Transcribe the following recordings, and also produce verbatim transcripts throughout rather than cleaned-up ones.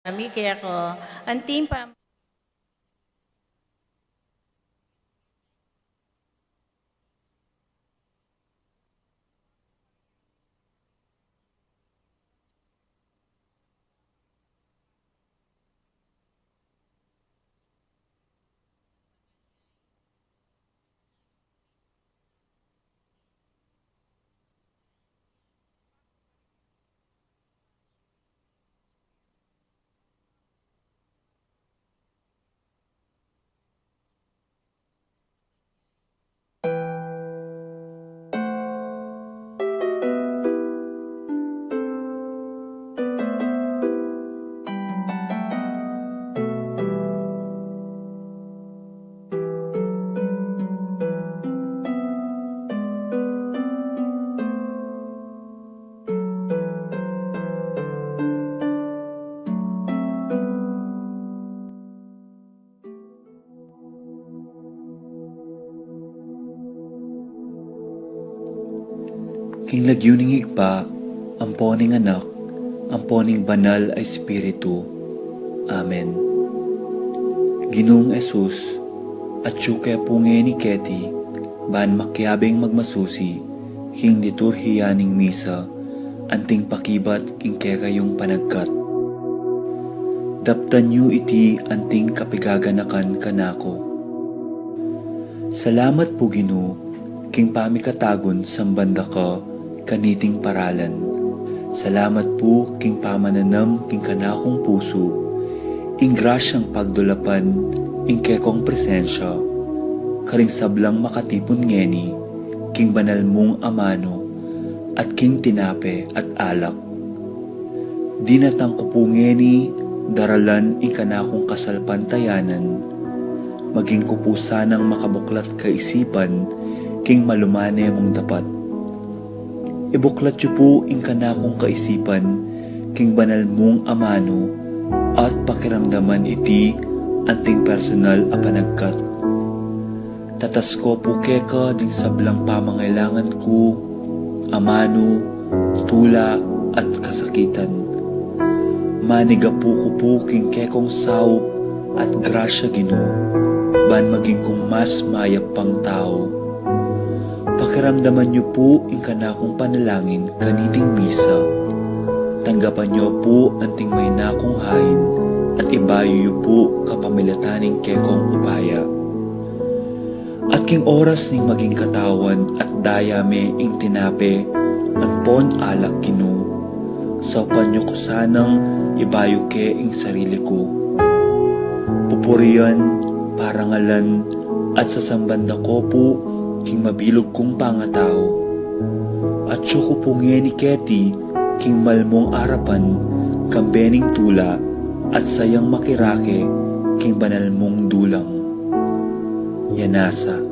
Kami keko, anting pa King lagyu ning Ibpa, ampo ning Anak, ampo ning Banal a Espiritu. Amen. Ginung Jesus, atyu ke pu ngeni keti, ban makiabing magmasusi king liturhiya ning misa, anting pakibat king kekayung panagkat. Daptan yu iti anting kapigaganakan kanaku. Salamat pu, Ginu, king pamikatagun samban da ka kaniting paralan. Salamat pu king pamananam king kanakung pusu ing grasyang pagdulapan ing kekong presensya karing sablang makatipun ngeni king banal mung amanu at king tinape at alak. Dinatang ku pu ngeni daralan ing kanakung kasalpantayanan, maging ku pu sanang makabuklat kaisipan king malumane mung dapat. Ibuklat yu pu ing kanakung kaisipan king banal mung amanu at pakiramdaman iti anting personal a panagkat. Tatas ko pu keka ding sablang pamangailangan ku, amanu, tula, at kasakitan. Manigapu ku pu king kekong saup at grasya, Ginu, ban maging kung mas mayap pang tau. Pakiramdaman yu pu ing kanakung panalangin kaniting misa. Tanggapan yu pu anting maina kung hain at ibayu yu pu kapamilatan ning kekong upaya. At king oras ning maging katawan at daya me ing tinape ampon alak, Ginu, saupan yu ku sanang ibayu ke ing sarili ku. Pupurian, parangalan, at sasamban da ko pu king mabilug kung pangatau. Atyu ku pu ngeni keti king malmung arapan kambe ning tula at sayang makirake king banal mung dulang. Yanasa.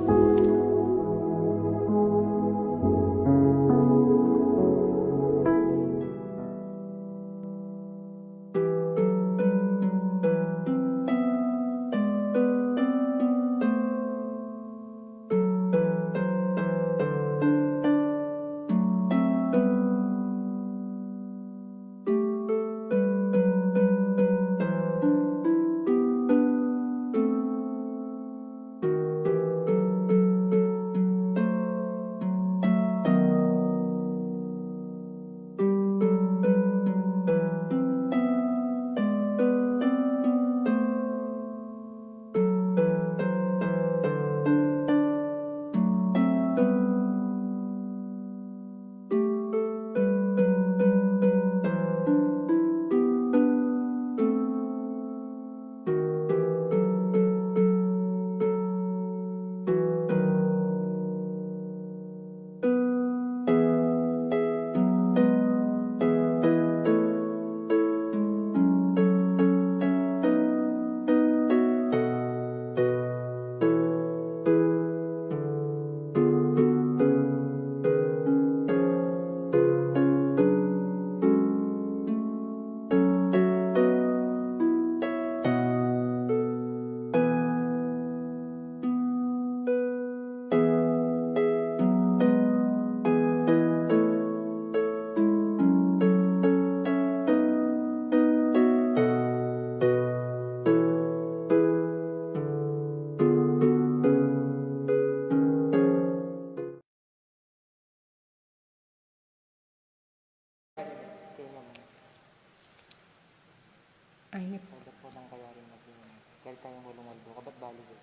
Ay, ni Father po, saan kaya rin mag-iwan? Dahil tayong walong aldo, kabat bali ko.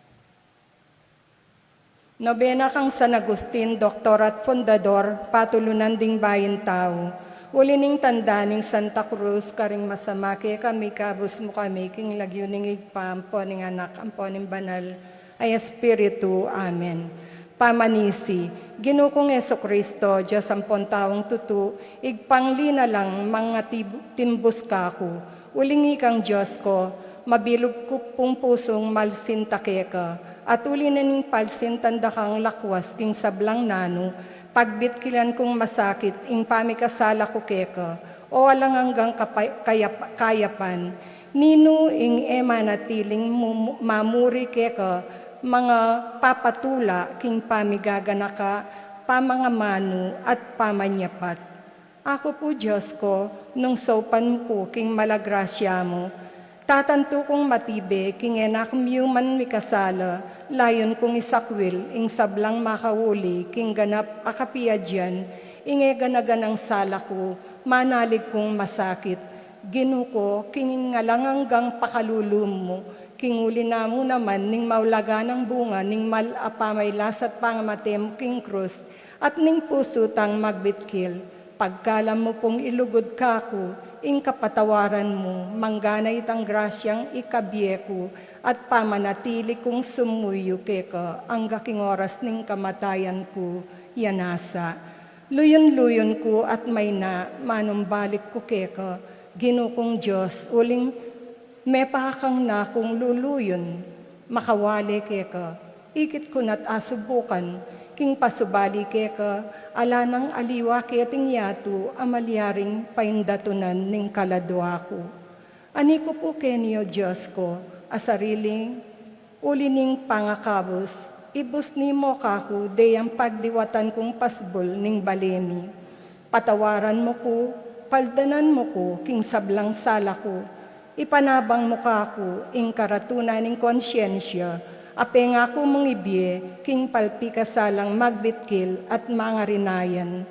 Nobena kang San Agustin, doktor at fundador, patulunan ding bayung tau. Uli ning tanda ning Santa Cruz, karing masama kekami, ikabus mu kami king lagyu ning Ibpa, ampo ning Anak, ampo ning Banal a Espiritu. Amen. Pamanisi. Ginu kung Jesucristo, Dios ampon taung tutu, Ibpang linalang, mangatibu-, timbus kaku. Uling ikang Dios ku, mabilug ku pung pusung malsinta keka, at uli na ning palsintan da kang lakwas king sablang nanu, pagbitkilan kung masakit ing pamikasala ku keka, o alang anggang kapa-, kayap-, kayapan, ninu ing e manatiling mu-, mamuri keka, mangapapatula king pamigaganaka, pamangamanu, at pamanyapat. Aku pu, Dios ku, nung saupan mu ku king mala grasya mu, tatantu kung matibe king e na ku miyuman mikasala, layun kung isakwil ing sablang makauli king ganap a kapiadyan, ing e gana-ganang sala ku, manalig kung masakit. Ginu ku, king alang anggang pakalulu mu, king uli na mu naman ning maulaga nang bunga ning mal a pamailas at pangamate mu king krus, at ning pusu tang magbitkil. Pagkalam mu pung ilugud kaku ing kapatawaran mu, manggana itang grasyang ikabie ku, at pamanatili kung sumuyu keka angga king oras ning kamatayan ku, ya nasa. Luyun-luyun ku at mayna manumbalik ku keka, Ginu kung Dios, uling mepakang na kung luluyun, makawale keka. Ikit ku na't asubukan, king pasubali keka, ala nang aliwa keting yatu a malyaring paindatunan ning kaladua ku. Ani ku pu keni, o Dios ku, a sariling uli ning pangakabus, ibus ni mo kaku deyang pagdiwatan kung pasbul ning bale mi. Patawaran mu ku, paldanan mu ku king sablang sala ku, ipanabang mu kaku ing karatunan ning konsyensya, a pengaku mung ibie king palpikasalang magbitkil at mangarinayan.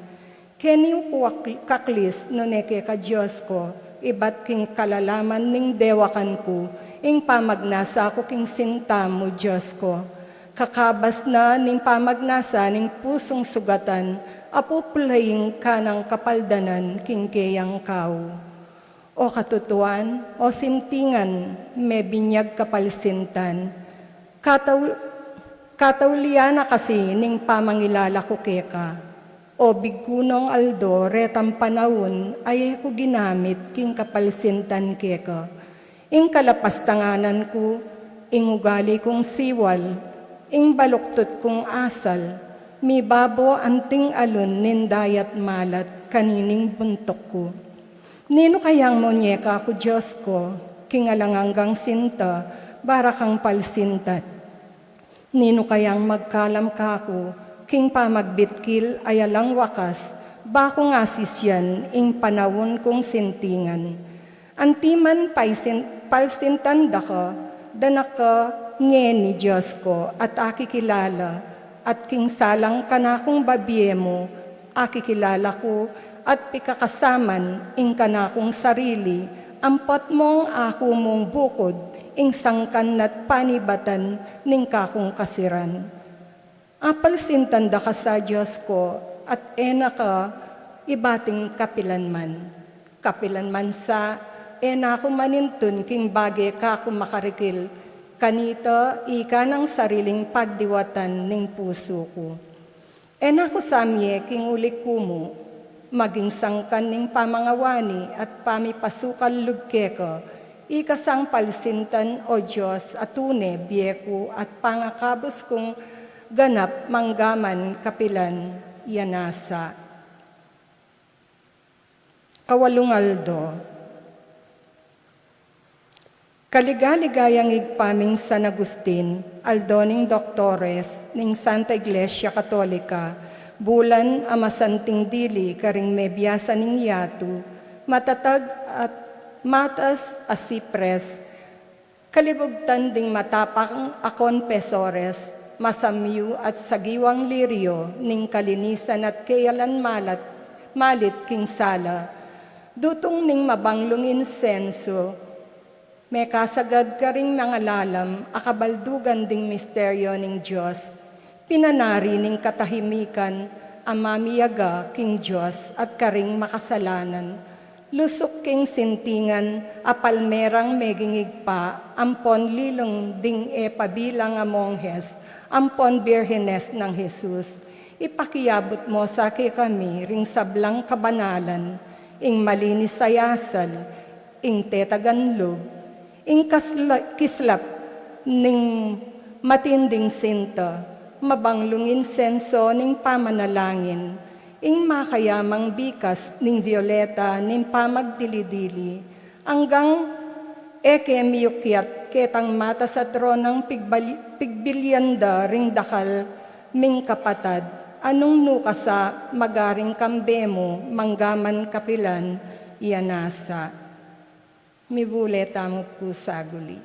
Keni ku ak-, kaklis nune keka, Dios ku, ibat king kalalaman ning dewakan ku ing pamagnasa ku king sinta mu, Dios ku. Kakabas na ning pamagnasa ning pusung sugatan, a pupulaing kanang kapaldanan king keyang kau. O katutuan, o sintingan, mebinyag kapalsintan, katau-, kataulian na kasi ning pamangilala ku keka. O bigkunong aldo retang panaun a e ku ginamit king kapalsintan keka. Ing kalapastanganan ku, ing ugali kung siwal, ing baluktut kung asal, mibabo anting alun ning dayat malat kanining buntuk ku. Ninu kayang munye kaku, Dios ku, king alang anggang sinta, bara kang palsintan? Ninu kayang magkalam kaku king pamagbitkil a alang wakas, ba kung asisian ing panaun kung sintingan? Antiman paisin-, palsintan da ka, dana ka ngeni, Dios ku, at akikilala, at king salang kanakung babie mu, akikilala ku, at pikakasaman ing kanakung sarili, ampot mung aku mung bukud, ing sangkan na't panibatan ning kakung kasiran. Apalsintan da ka sa, Dios ku, at e na ka ibating kapilan man. Kapilan man sa, e na ku manintun king bage kaku makarikil, kanita ika nang sariling pagdiwatan ning pusu ku. E na ku samye king uli ku mu, maging sangkan ning pamangawani at pamipasukal lub keka, ika sang palsintan, o Dios, a tune bie ku at pangakabus kung ganap manggaman kapilan ya nasa. Kawalung aldo. Kaligaligayang Ibpa ming San Agustin, aldo ning Doktores ning Santa Iglesia Katolika, bulan a masanting dili karing mebiasan ning yatu, matatag at matas a sipres, kalibugtan ding matapang a konpesores, masamyu at sagiwang lirio ning kalinisan at keyalan malat, malit king sala. Dutung ning mabanglung insenso, Mekasagad karing mangalalam a kabaldugan ding misteryo ning Dios, pinanari ning katahimikan a mamiyaga king Dios at karing makasalanan, lusuk king sintingan a palmerang meging Ibpa ampon lilung ding e pabilang a monghes ampon birhenes nang Jesus, ipakiabut mo sa kekami ring sablang kabanalan, ing malinis a asal, ing tetagan lub, ing kasla-, kislap ning matinding sinta, mabanglung insenso ning pamanalangin, ing makayamang bikas ning violeta ning pamagdili-dili, anggang e ke miyukyat ketang mata sa tronang pigbali-, pigbilyan da ring dakal ming kapatad, a nung nu ka sa magaring kambe mu manggaman kapilan, iya nasa. Mibule tamu pu saguli.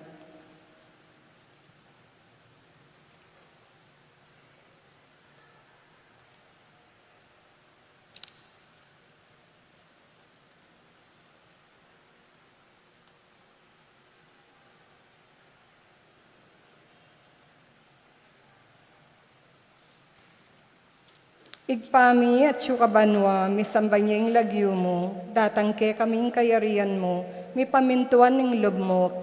Ibpa mi, atsu ka banua, misamban ya ing lagyu mu, datang kekami ing kayarian mu, mipamintuan ing lub mu,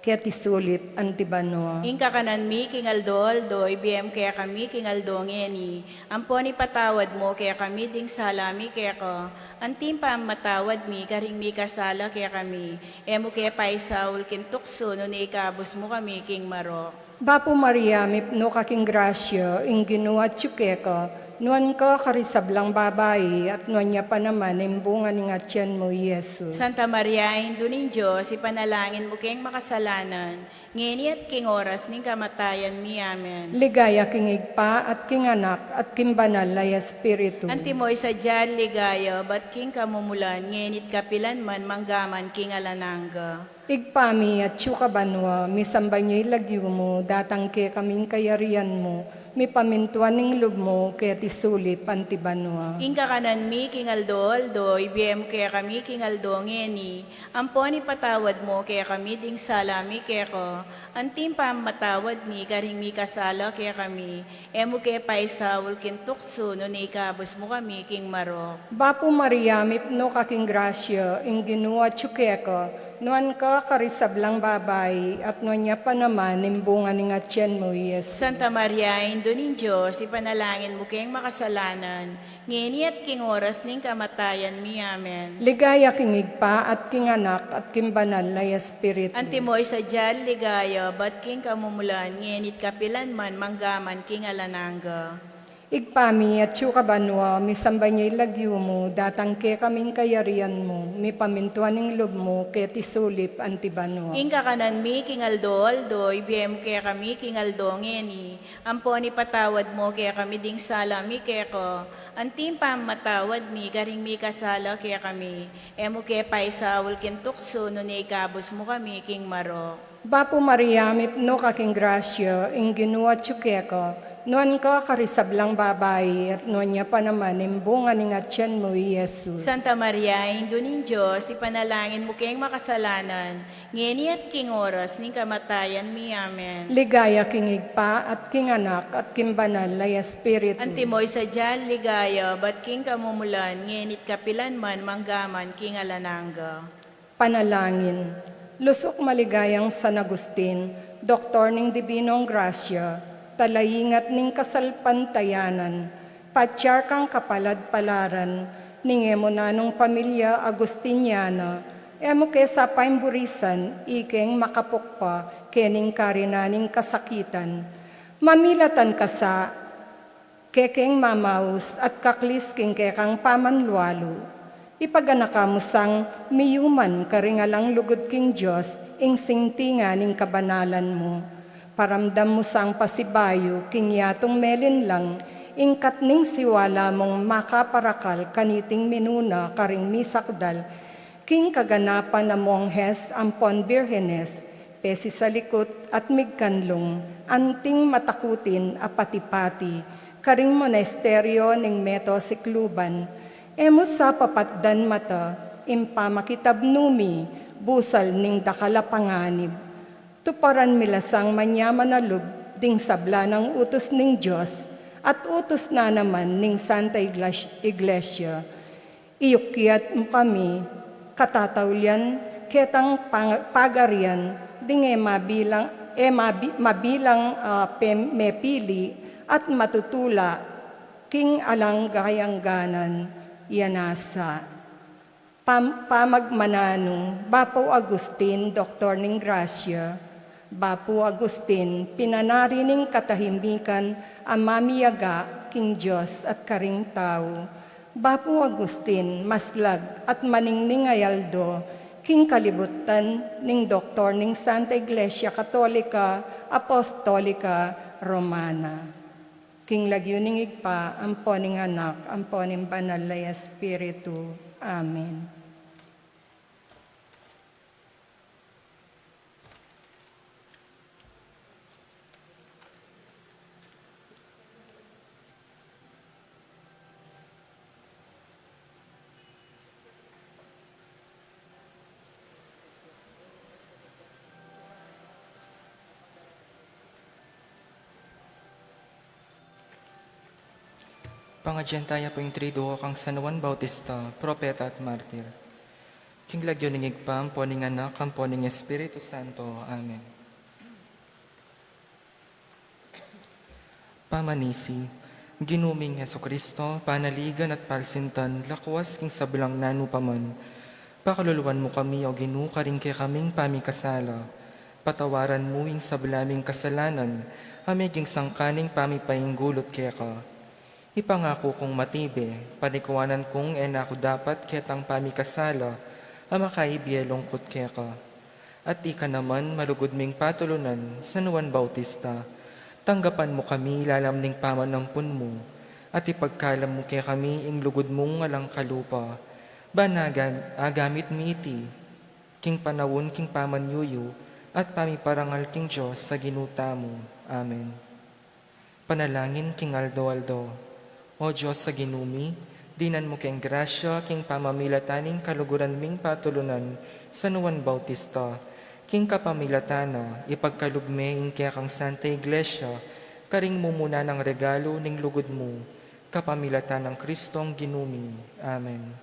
keti sulip anti banua. Ing kakanan mi king aldo-aldo, ibie mu kekami king aldo ngeni, ampon ipatawad mu kekami ding sala mi keka, anti ing pamamatawad mi karing mikasala kekami, e mu ke paisaul king tuksu, nune ikabus mu kami king marok. Bapu Maria, mipnu ka king grasya, ing Ginu atyu keka, nuan ka karing sablang babai, at nuan ya pa naman ing bunga ning atian mu, i Jesus. Santa Maria, Indu ning Dios, ipanalangin mu keng makasalanan, ngeni at king oras ning kamatayan mi. Amen. Ligaya king Ibpa, at king Anak, at king Banal a Espiritu. Antimo ing sadya at ligaya, ibat king kamumulan, ngeni at kapilan man, manggaman king alang angga. Ibpa mi, atsu ka banua, misamban ya ing lagyu mu, datang kekami ing kayarian mu, mipamintuan ing lub mu, keti sulip anti banua. Ing kakanan mi king aldo-aldo, ibie mu kekami king aldo ngeni, ampon ipatawad mu kekami ding sala mi keka, anti ing pamamatawad mi karing mikasala kekami, e mu ke paisaul king tuksu, nune ikabus mu kami king marok. Bapu Maria, mipnu ka king grasya, ing Ginu atyu keka, nuan ka karing sablang babai, at nuan ya pa naman ing bunga ning atian mu, i Jesus. Santa Maria, Indu ning Dios, ipanalangin mu keng makasalanan, ngeni at king oras ning kamatayan mi. Amen. Ligaya king Ibpa, at king Anak, at king Banal a Espiritu. Antimo ing sadya at ligaya, ibat king kamumulan, ngeni at kapilan man, manggaman king alang angga. Ibpa mi, atsu ka banua, misamban ya ing lagyu mu, datang kekami ing kayarian mu, mipamintuan ing lub mu, keti sulip anti banua. Ing kakanan mi king aldo-aldo, ibie mu kekami king aldo ngeni, ampon ipatawad mu kekami ding sala mi keka, anti ing pamamatawad mi karing mikasala kekami, e mu ke paisaul king tuksu, nune ikabus mu kami king marok. Bapu Maria, mipnu ka king grasya, ing Ginu atyu keka, nuan ka karing sablang babai, at nuan ya pa naman ing bunga ning atian mu, i Jesus. Santa Maria, Indu ning Dios, ipanalangin mu keng makasalanan, ngeni at king oras ning kamatayan mi. Amen. Ligaya king Ibpa, at king Anak, at king Banal a Espiritu. Antimo ing sadya at ligaya, ibat king kamumulan, ngeni at kapilan man, manggaman king alang angga. Panalangin. Lusuk maligayang San Agustin, doktor ning Dibinong Grasya, talaingat ning kasalpantayanan, patriarkang kapaladpalaran ning e mu nanung pamilya Agustiniana, e mu ke sa paimburisan ikeng makapukpa kening karinan ning kasakitan. Mamilatan ka sa kekeng mamaus at kaklis king kekang pamanlualu. Ipaganaka mu sang miyuman karing alang lugud king Dios ing sintingan ning kabanalan mu. Paramdam mu sang pasibayu king yatung melinlang, ing katning siwala mung makaparakal kaniting minuna karing misakdal king kaganapan a monghes ampon birhenes, pesisalikut at migkanlung, anting matakutin a pati-pati, karing monasteryo ning Meto Sikluban, e mu sa papatdan mata, ing pamakitabnu mi, busal ning dakal a panganib. Tuparan mi la sang manyaman a lub ding sabla nang utus ning Dios at utus na naman ning Santa Igles-, Iglesia. Iyukyat mu kami, katataulian ketang pang-, pagarian ding e mabilang, e mabi-, mabilang, ah, pem-, mepili at matutula king alang gayangganan. Iyanasa. Pam-, pamagmananu, Bapu Agustin, Doktor ning Grasya, Bapu Agustin, pinanari ning katahimikan a mamiyaga king Dios at karing tau. Bapu Agustin, maslag at maningning a aldo king kalibutan ning Doktor ning Santa Iglesia Katolika Apostolika Romana. King lagyu ning Ibpa, ampo ning Anak, ampo ning Banal a Espiritu. Amen. Pangadyan taya pu ing Triduo kang San Juan Bautista, propeta at martir. King lagyu ning Ibpa, ampo ning Anak, ampo ning Espiritu Santo. Amen. Pamanisi, Ginu ming Jesucristo, panaligan at palsintan, lakwas king sablang nanu pa man. Pakaluluan mu kami, O Ginu, karing kekaming pamikasala. Patawaran mu ing sabla ming kasalanan, a meging sangkan ning pamipainggulut keka. Ipangaku kung matibe, panikuanan kung e na ku dapat ketang pamikasala a makaibie lungkut keka. At ika naman, malugud ming patulunan, San Juan Bautista, tanggapan mu kami lalam ning pamanampun mu, at ipagkalam mu kekami ing lugud mung alang kalupa, ban aga-, agamit mi iti king panaun king pamanyuyu at pamiparangal king Dios a Ginu tamu. Amen. Panalangin king aldo-aldo. O Dios a Ginu mi, dinan mu keng grasya king pamamilatan ning kaluguran ming patulunan, San Juan Bautista, king kapamilatan na, ipagkalub me ing kekang Santa Iglesia, karing mumuna nang regalu ning lugud mu, kapamilatan nang Kristong Ginu mi. Amen.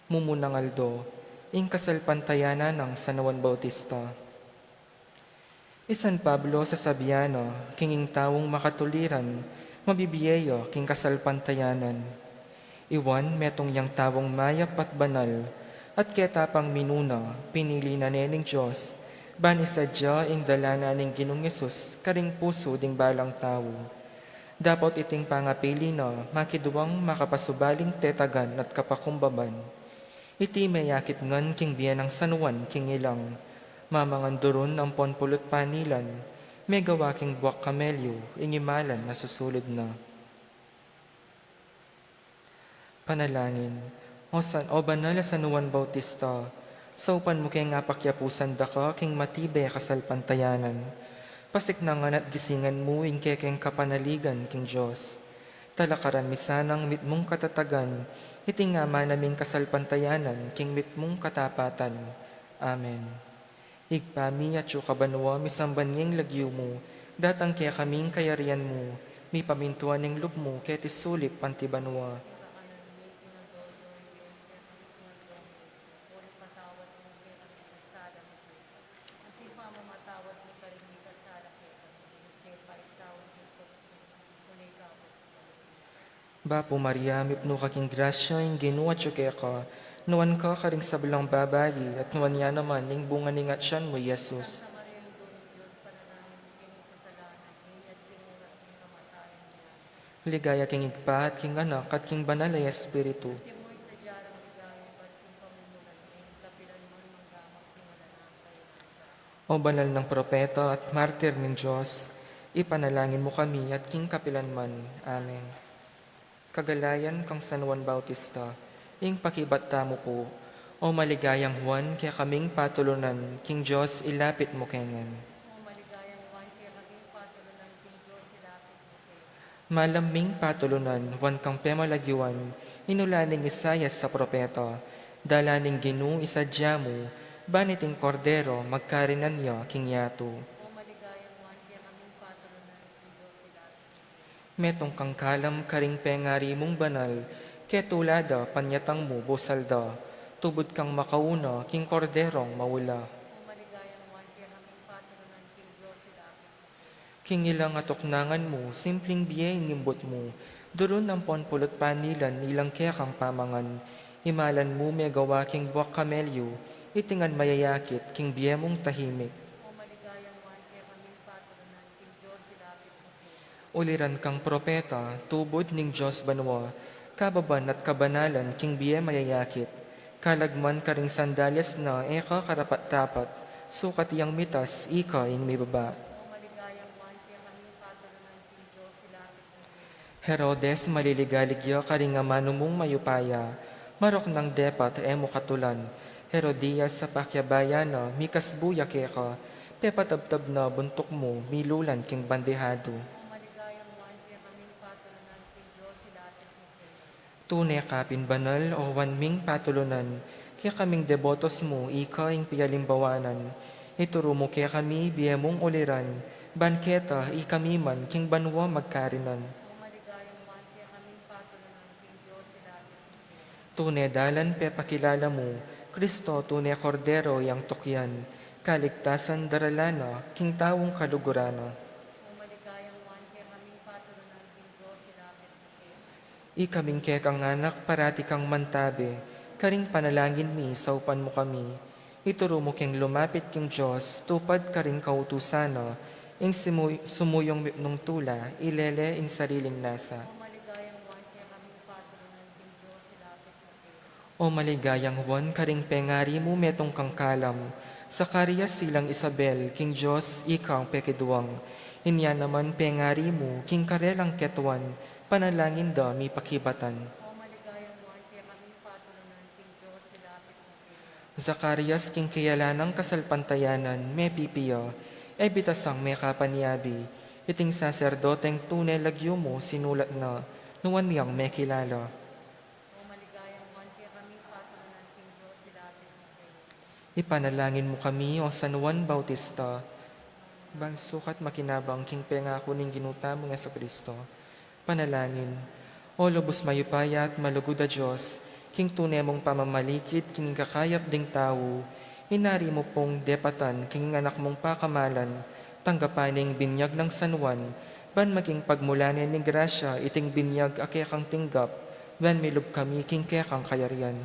Mumunang aldo, ing kasalpantayanan nang San Juan Bautista. I San Pablo sasabian na, king ing taung makatuliran, mabibie ya king kasalpantayanan. I Juan, metung yang taung mayap at banal, at keta pang minuna, pinili na ne ning Dios, ban isadya ing dala na ning Ginung Jesus karing pusu ding balang tau. Dapot iting pangapili na, makiduang makapasubaling tetagan at kapakumbaban. Iti meyakit ngan king bie nang San Juan king ilang, mamangan durun ampon pulut panilan, megawa king buak kamelyu, ing imalan a susulud na. Panalangin. O San, o banal a San Juan Bautista, saupan mu keng apakyapusan daka king matibe a kasalpantayanan. Pasiknangan at gisingan mu ing kekeng kapanaligan king Dios. Talakaran mi sanang mitmung katatagan, iting amana ming kasalpantayanan king mitmung katapatan. Amen. Ibpa mi, atsu ka banua, misamban ya ing lagyu mu, datang kekami ing kayarian mu, mipamintuan ing lub mu keti sulip anti banua. Bapu Maria, mipnu ka king grasya, ing Ginu atyu keka, nuan ka karing sablang babai, at nuan ya naman ing bunga ning atyan mu, i Jesus. Ligaya king Ibpa, at king Anak, at king Banal a Espiritu. O banal nang propeta at martir ning Dios, ipanalangin mu kami at king kapilan man. Amen. Kagalayan kang San Juan Bautista, ing pakibat tamu pu. O maligayang Juan, kekaming patulunan, king Dios ilapit mu kengan. Malam ming patulunan, Juan kang pemalagyuan, inulat ning Isaias a propeta. Dalan ning Ginu isadya mu, ban iting Kordero magkarinan ya king yatu. O maligayang Juan, kekami ing patulunan king Dios ilapit mu ke. Metung kang kalam karing pengari mung banal, ketula da panyatang mu busal da, tubud kang makauna king Korderong maula. O maligayang Juan, kekami ing patulunan king Dios ilapit mu ke. King ilang atuknangan mu, simpling bie ing imbut mu, durun ampon pulu't panilan ilang kekang pamangan. Imalan mu megawa king buak kamelyu, iti ngan mayayakit king bie mung tahimik. O maligayang Juan, kekami ing patulunan king Dios ilapit mu ke. Uliran kang propeta, tubud ning Dios banua, kababan at kabanalan king bie mayayakit. Kalagman karing sandalias na e ka karapat-dapat, sukat yang mitas, ika ing mibaba. O maligayang Juan, kekami ing patulunan king Dios ilapit mu ke. Herodes, maliligalig ya karing amanu mung mayupaya, marok nang depat e mu katulan. Herodias, sa pakiabayan na, mikasbu ya keka, pepatabtab na buntuk mu, milulan king bandehadu. O maligayang Juan, kekami ing patulunan king Dios ilapit mu ke. Tune ka pin banal, o Juan ming patulunan, kekaming debotos mu, ika ing pialimbawanan. Ituru mu kekami bie mung uliran, ban keta ikami man king banua magkarinan. O maligayang Juan, kekami ing patulunan king Dios ilapit mu ke. Tune dalan pepakilala mu, Kristo, tune Kordero yang tukyan, kaligtasan daralan na king taung kaluguran na. O maligayang Juan, kekami ing patulunan king Dios ilapit mu ke. Ikaming kekang anak, parati kang mantabe, karing panalangin mi saupan mu kami. Ituru mu keng lumapit king Dios, tupad karing kautusan na, ing simu-, sumuyung mipnung tula, ilele ing sariling nasa. O maligayang Juan, kekami ing patulunan king Dios ilapit mu ke. O maligayang Juan, karing pengari mu metung kang kalam, Zacarias ilang Isabel, king Dios ikang pekiduang. Inya naman pengari mu, king karelang ketuan, panalangin da mipakibatan. O maligayang Juan, kekami ing patulunan king Dios ilapit mu ke. Zacarias, king kayala nang kasalpantayanan, mepipia, e bitasang mekapanyabi, iting saserdoteng tune lagyu mu sinulat na, nuan yang mekilala. O maligayang Juan, kekami ing patulunan king Dios ilapit mu ke. Ipanalangin mu kami, o San Juan Bautista, bang sukat makinabang king pengaku ning Ginu tamung Jesucristo. Panalangin. O lubus mayupaya at malugud a Dios, king tune mung pamamalikid king ikakayap ding tau, inari mu pung depatan king anak mung pakamalan, tanggapan ne ing binyag nang San Juan, ban maging pagmulan ne ning grasya iting binyag a kekang tinggap, ban milub kami king kekang kayarian.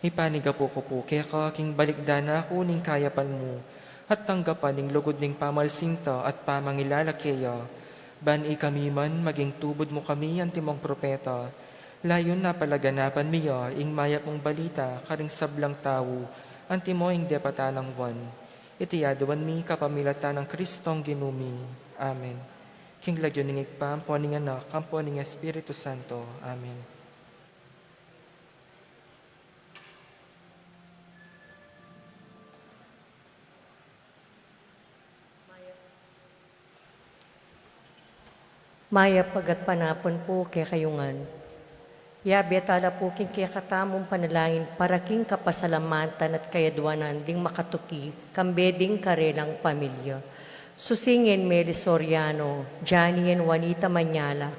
Ipanigapu ku pu keka king balikdan na ku ning kayapan mu, at tanggapan ing lugud ning pamalsinta at pamangilala keya, ban ikami man maging tubud mu kami antimong propeta, layun na palaganapan mi ya ing mayap mung balita karing sablang tau, antimo ing depatan nang Juan. Iti aduan mi kapamilatan nang Kristong Ginu mi. Amen. King lagyu ning Ibpa, ampo ning Anak, ampo ning Espiritu Santo. Amen. Mayap a gatpanapun pu kekayu ngan. Yabe tala pu king kekatamung panalangin para king kapasalamatan at kayaduanan ding makatuki, kambe ding karelang pamilya. Susing and Meli Soriano, Johnny and Juanita Mañalac,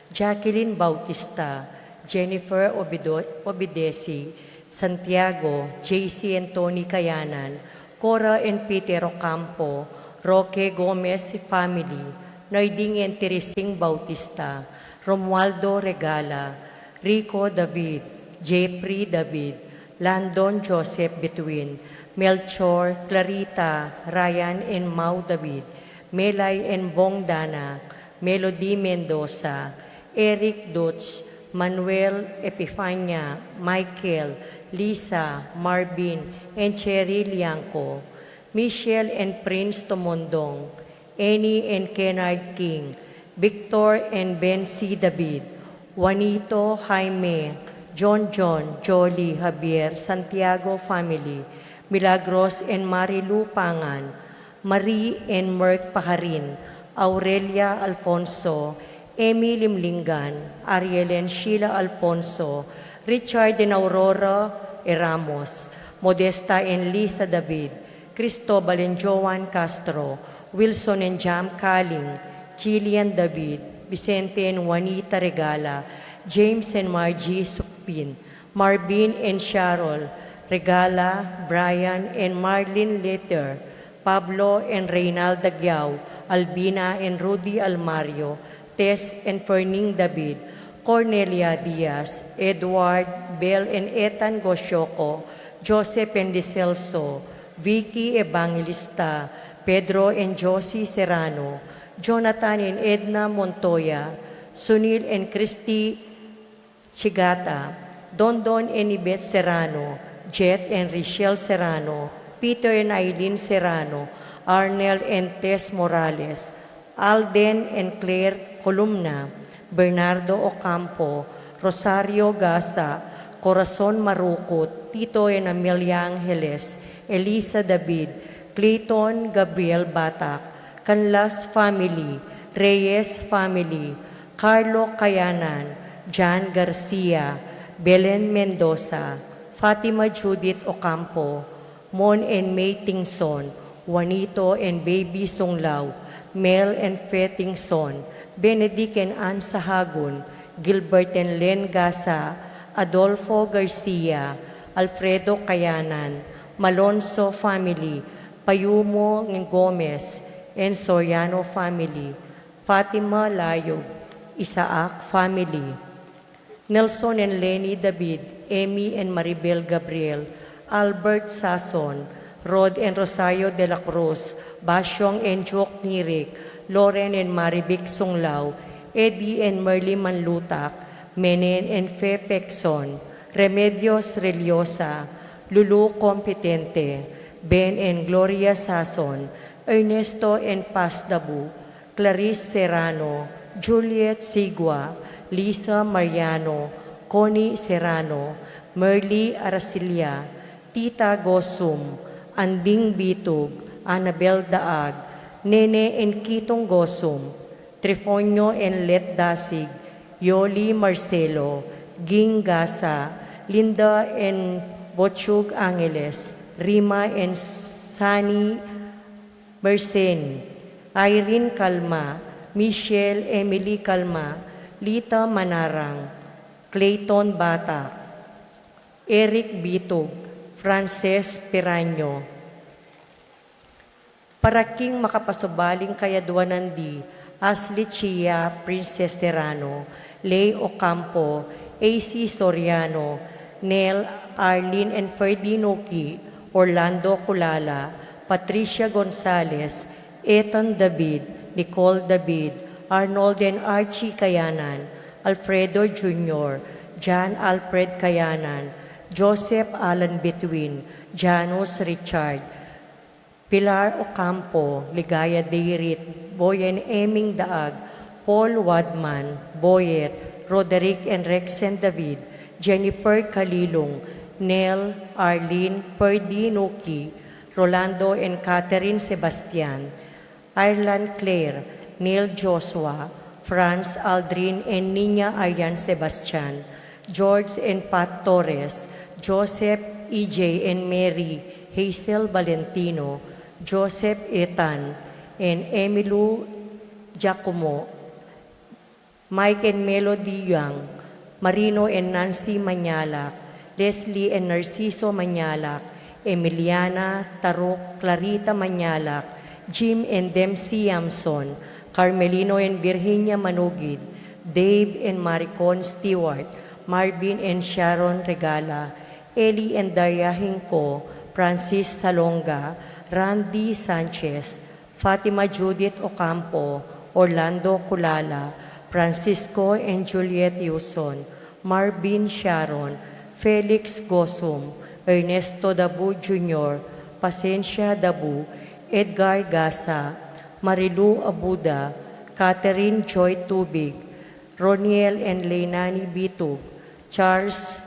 Jacqueline Bautista, Jennifer Obido-, Obidesi, Santiago, J C and Tony Kayanan, Cora and Peter Ocampo, Roque Gomez family, Noiding and Teresing Bautista, Romualdo Regala, Rico David, Jeffrey David, Landon Joseph Bituin, Melchor, Clarita, Ryan and Mau David, Melay and Bong Dana, Melody Mendoza, Eric Dutch, Manuel Epifania, Michael, Lisa, Marvin, and Cherry Liangco, Michelle and Prince Tomondong, Annie and Kennard King, Victor and Ben C. David, Juanito, Jaime, John John, Jolly, Javier, Santiago family, Milagros and Marilu Pangan, Marie and Merck Pajarin, Aurelia Alfonso, Emmy Limlingan, Ariel and Sheila Alfonso, Richard and Aurora E. Ramos, Modesta and Lisa David, Cristobal and Joan Castro, Wilson and Jam Kaling, Jillian David, Vicente and Juanita Regala, James and Margie Supin, Marvin and Cheryl Regala, Brian and Marlene Letter, Pablo and Reynalda Giao, Albina and Rudy Almario, Tess and Ferning David, Cornelia Diaz, Edward, Bel and Ethan Goshoco, Joseph and Licelso, Vicky Evangelista, Pedro and Josie Serrano, Jonathan and Edna Montoya, Sunil and Christy Chigata, Dondon and Yvette Serrano, Jet and Richelle Serrano, Peter and Eileen Serrano, Arnel and Tess Morales, Alden and Claire Columna, Bernardo Ocampo, Rosario Gasa, Corazon Marukut, Tito and Amelia Angeles, Elisa David, Clayton Gabriel Batak, Canlas family, Reyes family, Carlo Kayanan, John Garcia, Belen Mendoza, Fatima Judith Ocampo, Mon and May Tingson, Juanito and Baby Sunglao, Mel and Fe Tingson, Benedict and Ann Sahagun, Gilbert and Len Gasa, Adolfo Garcia, Alfredo Kayanan, Malonzo family, Payumo and Gomez, and Soriano family, Fatima Layog, Isaac family, Nelson and Lenny David, Emmy and Maribel Gabriel, Albert Sason, Rod and Rosario de la Cruz, Basyong and Joke Nirik, Loren and Marivic Sunglao, Eddie and Merly Manlutak, Menen and Fe Pecson, Remedios Reliosa, Lulu Competente, Ben and Gloria Sason, Ernesto and Paz Dabu, Clarice Serrano, Juliet Sigua, Lisa Mariano, Connie Serrano, Merly Aracilla, Tita Gosum, Anding Bitug, Annabel Daag, Nene and Kitong Gosum, Trifonio and Let Dasig, Yoli Marcelo, Ging Gasa, Linda and Bochug Angeles, Rima and Sunny Merseni, Irene Calma, Michelle Emily Calma, Lita Manarang, Clayton Batak, Eric Bitug, Frances Piraño. Para king makapasubaling kayaduanan di, Ashley Chia, Princess Serrano, Lay Ocampo, A C Soriano, Nel, Arlene and Ferdy Nuki, Orlando Culala, Patricia Gonzalez, Ethan David, Nicole David, Arnold and Archie Kayanan, Alfredo Junior, John Alfred Kayanan, Joseph Alan Between, Janus Richard, Pilar Ocampo, Ligaya Deirit, Boy and Eming Daag, Paul Wadman, Boyet, Roderick and Rexen David, Jennifer Kalilung, Nel, Arlene, Perdi Nuki, Rolando and Catherine Sebastian, Ireland Claire, Neil Joshua, Franz Aldrin and Nina Arian Sebastian, George and Pat Torres, Joseph, E J and Mary, Hazel Valentino, Joseph Ethan, and Emilu Giacomo, Mike and Melody Young, Marino and Nancy Mañalac, Leslie and Narciso Mañalac, Emiliana, Taruk, Clarita Mañalac, Jim and Dempsey Yamson, Carmelino and Virginia Manugid, Dave and Maricon Stewart, Marvin and Sharon Regala, Eli and Daria Hinco, Francis Salonga, Randy Sanchez, Fatima Judith Ocampo, Orlando Culala, Francisco and Juliet Yuson, Marvin Sharon, Felix Gosum, Ernesto Dabu Junior, Pasencia Dabu, Edgar Gasa, Marilu Abuda, Catherine Joy Tubig, Roniel and Leilani Bitug, Charles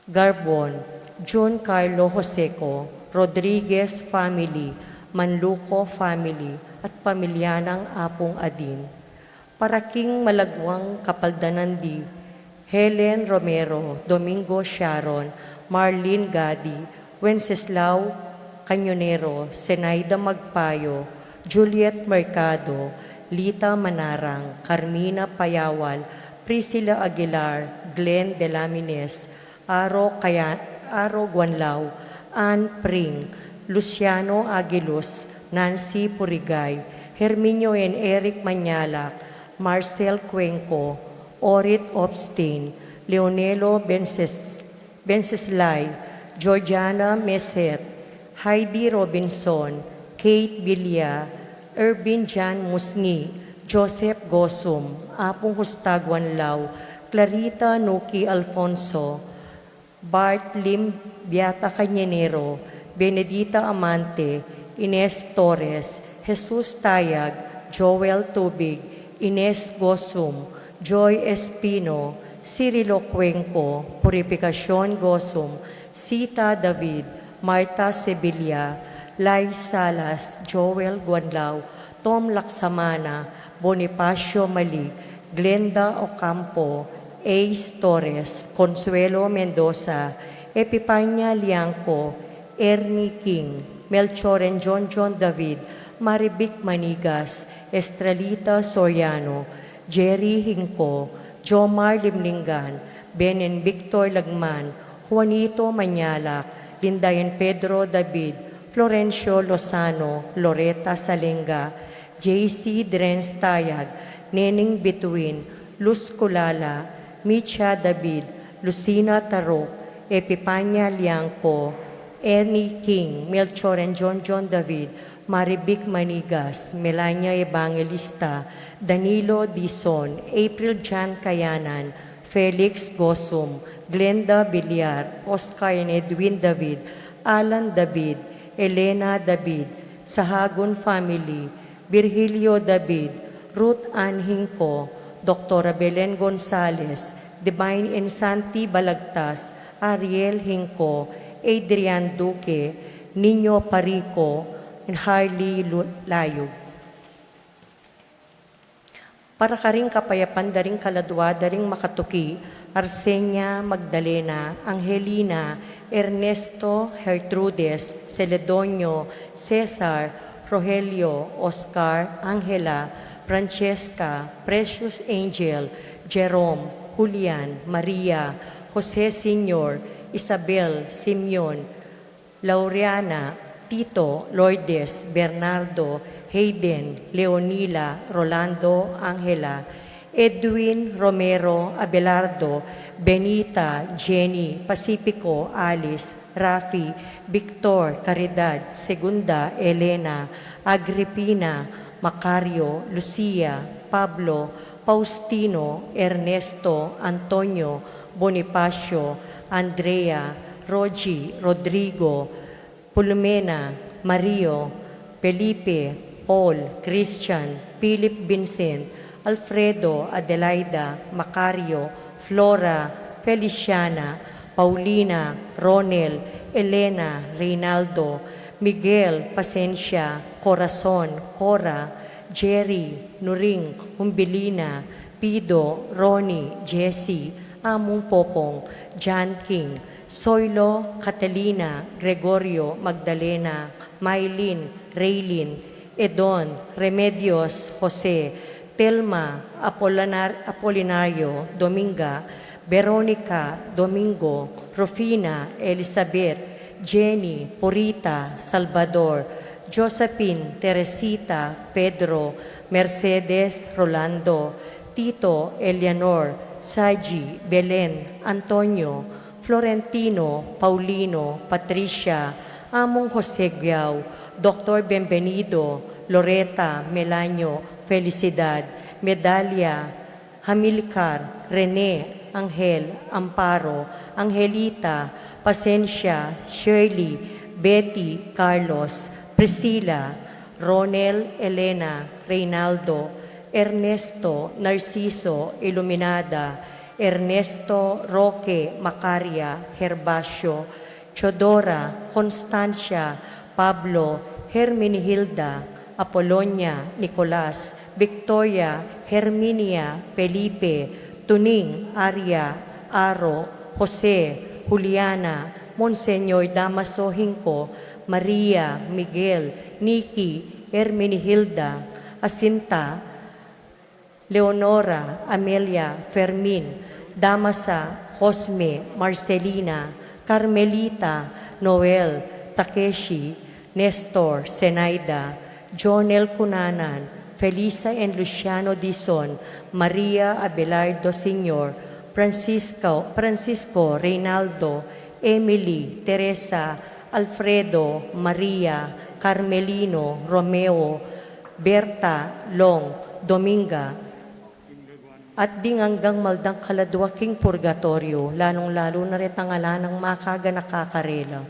Garbon, Jun Carlo Joseco, Rodriguez family, Manluco family, at pamilya ng Apung Adin. Para king malagwang kapaldanan di, Helen Romero, Domingo Sharon, Marlene Gadi, Wenceslao Cañonero, Zenaida Magpayo, Juliet Mercado, Lita Manarang, Carmina Payawal, Priscilla Aguilar, Glenn Delamines, Aro Kaya-, Aro Guanlao, Ann Pring, Luciano Aguilus, Nancy Purigay, Herminio and Eric Mañalac, Marcel Cuenco, Orit Opstin, Leonelo Bences-, Benceslay, Georgiana Meset, Heidi Robinson, Kate Bilia, Ervin Jan Musngi, Joseph Gosum, Apung Husta Guanlao, Clarita Nuki Alfonso, Bart Lim Beata Cañenero, Benedita Amante, Ines Torres, Jesus Tayag, Joel Tubig, Ines Gosum, Joy Espino, Cirilo Cuenco, Purificacion Gosum, Sita David, Martha Sevilla, Lai Salas, Joel Guanlao, Tom Laksamana, Bonifacio Malig, Glenda Ocampo, Ace Torres, Consuelo Mendoza, Epipania Liangco, Ernie King, Melchor and John John David, Marivic Manigas, Estrelita Soriano, Jerry Hinco, Jomar Limlingan, Ben and Victor Lagman, Juanito Mañalac, Linda and Pedro David, Florencio Lozano, Loretta Salenga, J C Drens Tayag, Neneng Bituin, Luz Culala, Micha David, Lucina Tarok, Epipania Liangco, Ernie King, Melchor and John John David, Marivic Manigas, Melania Evangelista, Danilo Dizon, April Jan Kayanan, Felix Gosum, Glenda Villar, Oscar and Edwin David, Alan David, Elena David, Sahagun family, Virgilio David, Ruth Ann Hinco, Doktora Belen Gonzalez, Divine and Santi Balagtas, Ariel Hinco, Adrian Duque, Nino Parico, and Harley Lu-, Layug. Para karing kapayapan da ring kaladua da ring makatuki, Arsenia Magdalena, Angelina, Ernesto, Gertrudes, Celedonio, Cesar, Rogelio, Oscar, Angela, Francesca, Precious Angel, Jerome, Julian, Maria, Jose Senior, Isabel, Simeon, Laureana, Tito, Lourdes, Bernardo, Hayden, Leonila, Rolando, Angela, Edwin, Romero, Abelardo, Benita, Jenny, Pacifico, Alice, Rafi, Victor, Caridad, Segunda, Elena, Agripina, Macario, Lucia, Pablo, Faustino, Ernesto, Antonio, Bonifacio, Andrea, Rogi, Rodrigo, Pulumena, Mario, Felipe, Paul, Christian, Philip, Vincent, Alfredo, Adelaida, Macario, Flora, Feliciana, Paulina, Ronel, Elena, Reynaldo, Miguel, Pasensia, Corazon, Cora, Jerry, Nuring, Humbilina, Pido, Ronnie, Jesse, Among Popong, John King, Soilo, Catalina, Gregorio, Magdalena, Mylene, Reylin, Edon, Remedios, Jose, Telma, Apolanar-, Apolinario, Dominga, Veronica, Domingo, Rufina, Elizabeth, Jenny, Purita, Salvador, Josephine, Teresita, Pedro, Mercedes, Rolando, Tito, Eleanor, Saji, Belen, Antonio, Florentino, Paulino, Patricia, Among Jose Guiao, Doktor Bienvenido, Loreta, Melanio, Felicidad, Medalia, Hamilcar, Rene, Angel, Amparo, Angelita, Pasensia, Shirley, Betty, Carlos, Priscila, Ronel, Elena, Reynaldo, Ernesto, Narciso, Iluminada, Ernesto, Roque, Macaria, Gervasio, Teodora, Constancia, Pablo, Herminihilda, Apolonia, Nicolas, Victoria, Herminia, Felipe, Tuning, Aria, Aro, Jose, Juliana, Monseñor Damaso Hinco, Maria, Miguel, Nikki, Herminihilda, Jacinta, Leonora, Amelia, Fermin, Damasa, Cosme, Marcelina, Carmelita, Noel, Takeshi, Nestor, Zenaida, Jonel Cunanan, Felisa and Luciano Dizon, Maria Abelardo Senior, Francisco, Francisco, Reynaldo, Emily, Teresa, Alfredo, Maria, Carmelino, Romeo, Berta, Long, Dominga, at ding anggang maldang kaladua king purgatoryo, lalung-lalu na retang ala nang makaganaka karela.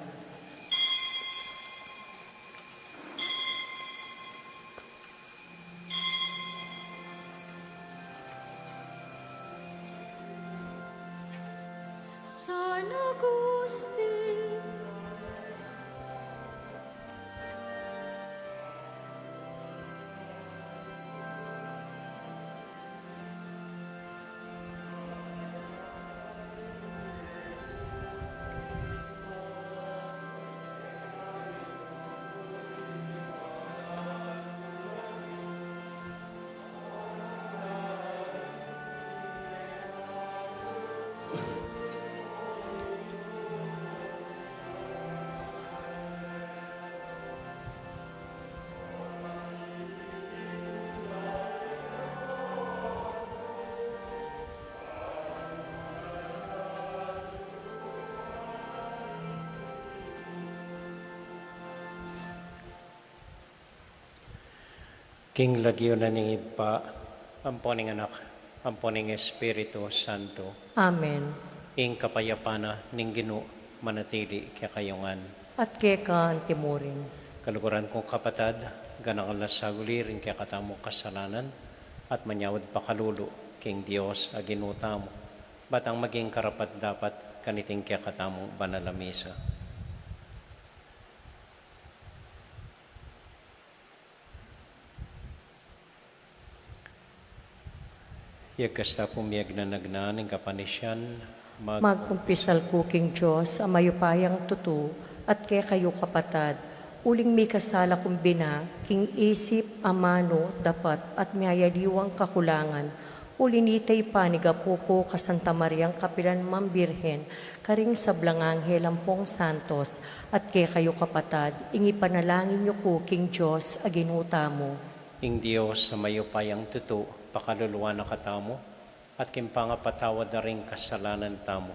San Agustin. King lagyu na ning Ibpa, ampo ning Anak, ampo ning Espiritu Santo. Amen. Ing kapayapan na ning Ginu manatili kekayu ngan. At keka anti mu rin. Kaluguran kung kapatad, ganang alasaguli ring kekatamung kasalanan, at manyawad pakalulu king Dios a Ginu tamu, batang maging karapat-dapat kaniting kekatamung banal a misa. Yagkasta pung miyagnanagnan ing kapanisian, mag- Magkumpisal ku king Dios a mayupayang tutu, at kekayu kapatad, uling mikasala kung bina, king isip, amanu, dapat, at miyayaliwang kakulangan, uli nita ipanigapu ku ka Santa Mariang kapilan mang Birhen, karing sablang anghel ampong santos, at kekayu kapatad, ing ipanalangin yu ku king Dios a Ginu tamu. Ing Dios a mayupayang tutu, pakaluluan na katamu, at king pangapatawad da ring kasalanan tamu,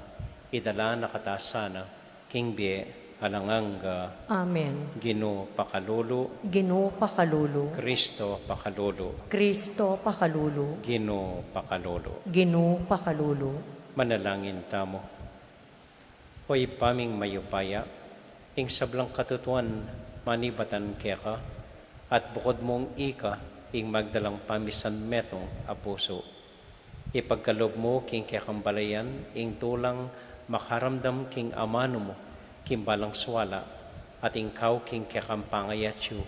idala na kata sana king bie alang angga. Amen. Ginu pakalulu. Ginu pakalulu. Kristo pakalulu. Kristo pakalulu. Ginu pakalulu. Ginu pakalulu. Manalangin tamu. O Ibpa ming mayupaya, ing sablang katutuan manibatan keka, at bukud mung ika ing magdalang pamisan metung a pusu. Ipagkalub mu king kekang balayan ing tulang makaramdam king amanu mu king balang suala, at ing kau king kekang pangayatsu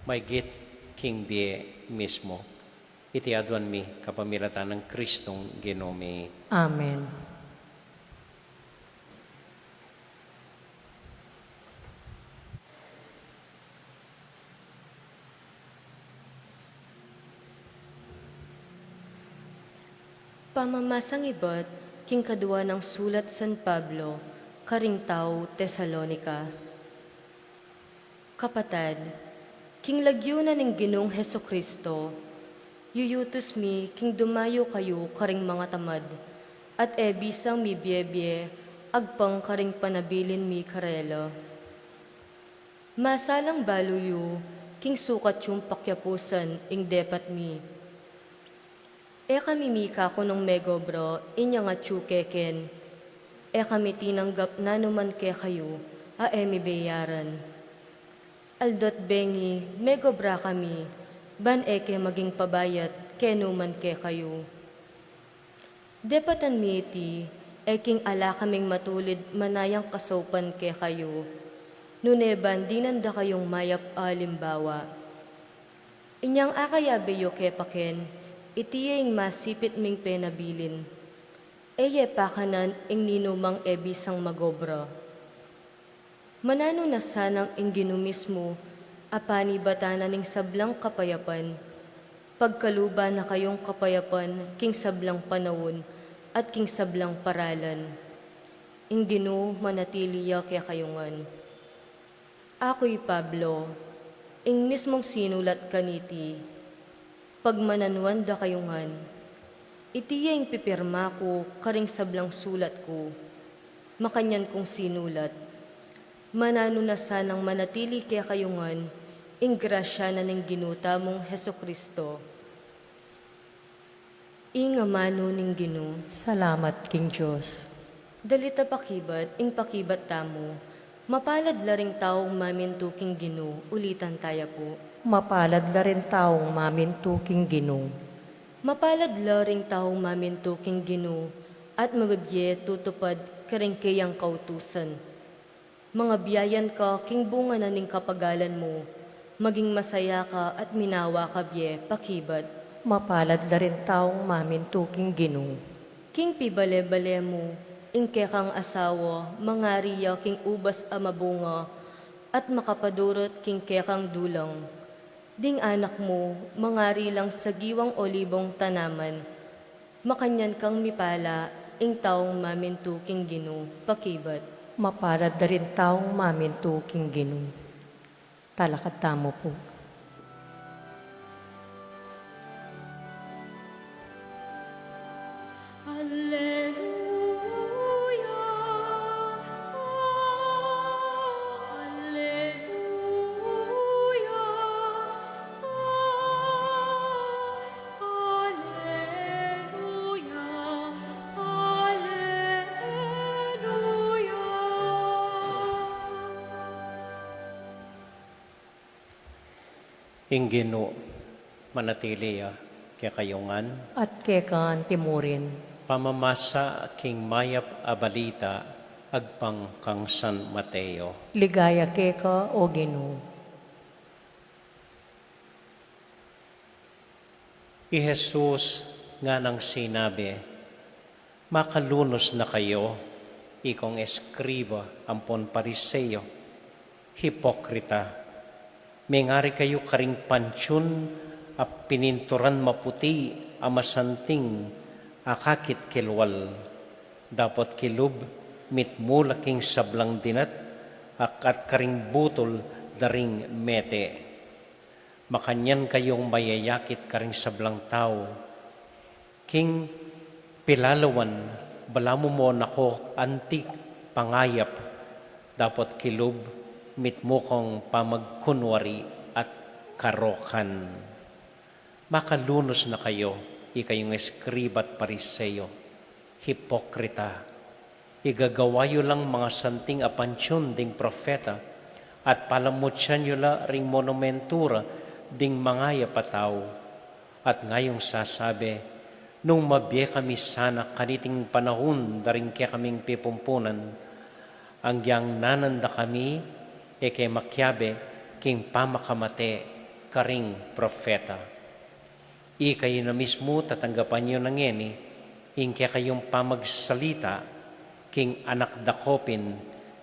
maygit king bie mismu. Iti aduan mi kapamilatan nang Kristong Ginu mi. Amen. Pamamasang ibat king kadua nang sulat San Pablo karing tau Tesalonica. Kapatad, king lagyu na ning Ginung Jesucristo, yuyutus mi king dumayu kayu karing mangatamad, at e bisang mibiebie agpang karing panabilin mi karela. Masalang balu yu king sukat yung pakyapusan ing depat mi. E kami mikakunung megobra inyang atyu keken. E kami tinanggap nanuman kekayu a e mi beyaran. Aldo't bengi megobra kami, ban e ke maging pabayat kenuman kekayu. Depatan mi iti, e king ala kaming matulid manayang kasaupan kekayu, nune ban dinan da kayung mayap a alimbawa. Inyang akayabe yu kepaken, iti ye ing masipit ming penabilin. E ye pakanan ing ninumang e bisang magobra. Mananu na sanang ing Ginu mismu a panibatan na ning sablang kapayapan, pagkaluban na kayung kapayapan king sablang panaun at king sablang paralan. Ing Ginu manatili ya kekayu ngan. Aku i Pablo, ing mismung sinulat kaniti, pagmananuan da kayu ngan. Iti ya ing pipirma ku karing sablang sulat ku, makanyan kung sinulat. Mananu na sanang manatili kekayu ngan ing grasya na ning Ginu tamung Jesucristo. Ing amanu ning Ginu. Salamat king Dios. Dalita pakibat, ing pakibat tamu. Mapalad la ring taung mamintu king Ginu, ulitan taya pu. Mapalad la ring taung mamintu king Ginu. Mapalad la ring taung mamintu king Ginu, at mabibie tutupad karing keyang kautusan. Mangabiayan ka king bunga na ning kapagalan mu, maging masaya ka at minawa ka bie pakibat. Mapalad la ring taung mamintu king Ginu. King pibale-bale mu, ing kekang asawa, mangari ya king ubas a mabunga, at makapadurut king kekang dulang. Ding anak mu, mangari lang sagiwang olibong tanaman. Makanyan kang mipala, ing taung mamintu king Ginu, pakibat. Mapalad la ring taung mamintu king Ginu. Talakad tamu pu. Alleluia, alleluia, alleluia, alleluia. Ing Ginu manatili ya kekayu ngan. At keka antimurin. Pamamasa king mayap a balita agpang kang San Mateo. Ligaya keka, o Ginu. I Jesus nganang sinabi, "Makalunus na kayu, ikong eskriba ampon Pariseo, hipokrita! Mengari kayu karing pantiun a pininturan maputi a masanting a kakit kilwal, dapot kilub mitmu la king sablang dinat a, at karing butul da ring mete. Makanyan kayung mayayakit karing sablang tau. King pilalawan, balamu mo na ko anti pangayap, dapot kilub mitmu kong pamagkunwari at karokan. Makalunus na kayu, ikayung eskriba at Pariseo, hipokrita! Igagawa yu lang mangasanting a pantiun ding propeta, at palamutian yu la ring monumentura ding mangayap a tau. At ngayung sasabi, nung mabie kami sana kaniting panaun da ring kekaming pipumpunan, anggiyang nanan da kami, e ke makiabe king pamakamate karing propeta. Ikayu na mismu tatanggapan yu na ngeni ing kekayung pamagsalita king anak dakopin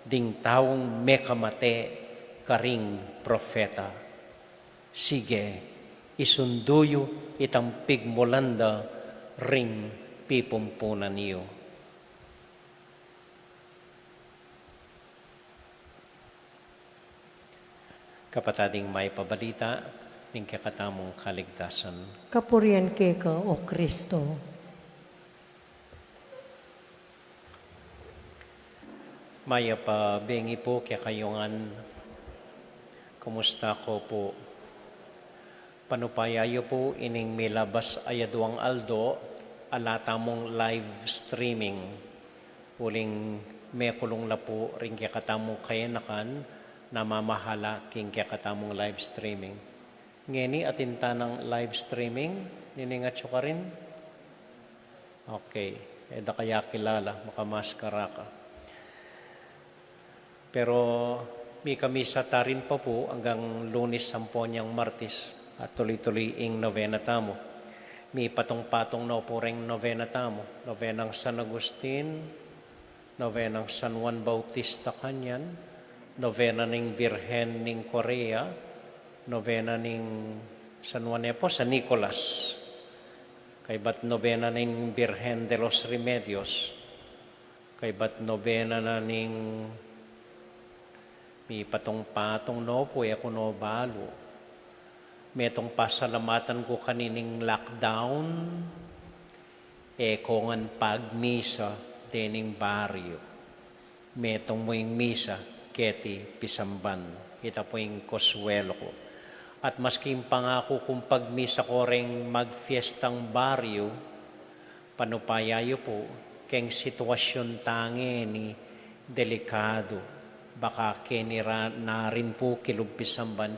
ding taung mekamate karing propeta. Sige, isundu yu itang pigmulan da ring pipumpunan yu." Kapatad, ing mayap a balita ning kekatamung kaligtasan. Kapurian keka, O Kristo. Mayap a bengi pu kekayu ngan. Kumusta ko pu? Panupaya yu pu ining milabas a yaduang aldo, ala tamung live streaming. Uling mekulung la pu ring kekatamung kayanakan na mamahala king kekatamung live streaming. Ngeni atin tanang live streaming, nining atyu karin? Okay, e da ka ya kilala, makamaskara ka. Pero mikamisa tarin pa pu anggang Lunes ampon yang Martes, at tuloy-tuloy ing novena tamu. Mipatung-patung no pu reng novena tamu, novenang San Agustin, novenang San Juan Bautista kanyan, Novena ning Virgen ning Korea, novena ning San Juan, e pu, San Nicolas, kaybat novena ning Virgen de los Remedios, kaybat novena na ning, mipatong-patong no pu, e ku no balu. Metung pasalamatan ku kanining lockdown, e ko ngan pagmisa dening baryu. Metung mu ing misa keti pisamban. Ita pu ing koswelo ku. At maski ing pangaku kung pagmisa ko reng magfiestang baryu, panupaya yu pu, keng sitwasyun tang ini delikadu, baka keni ra-, na rin pu kilub pisamban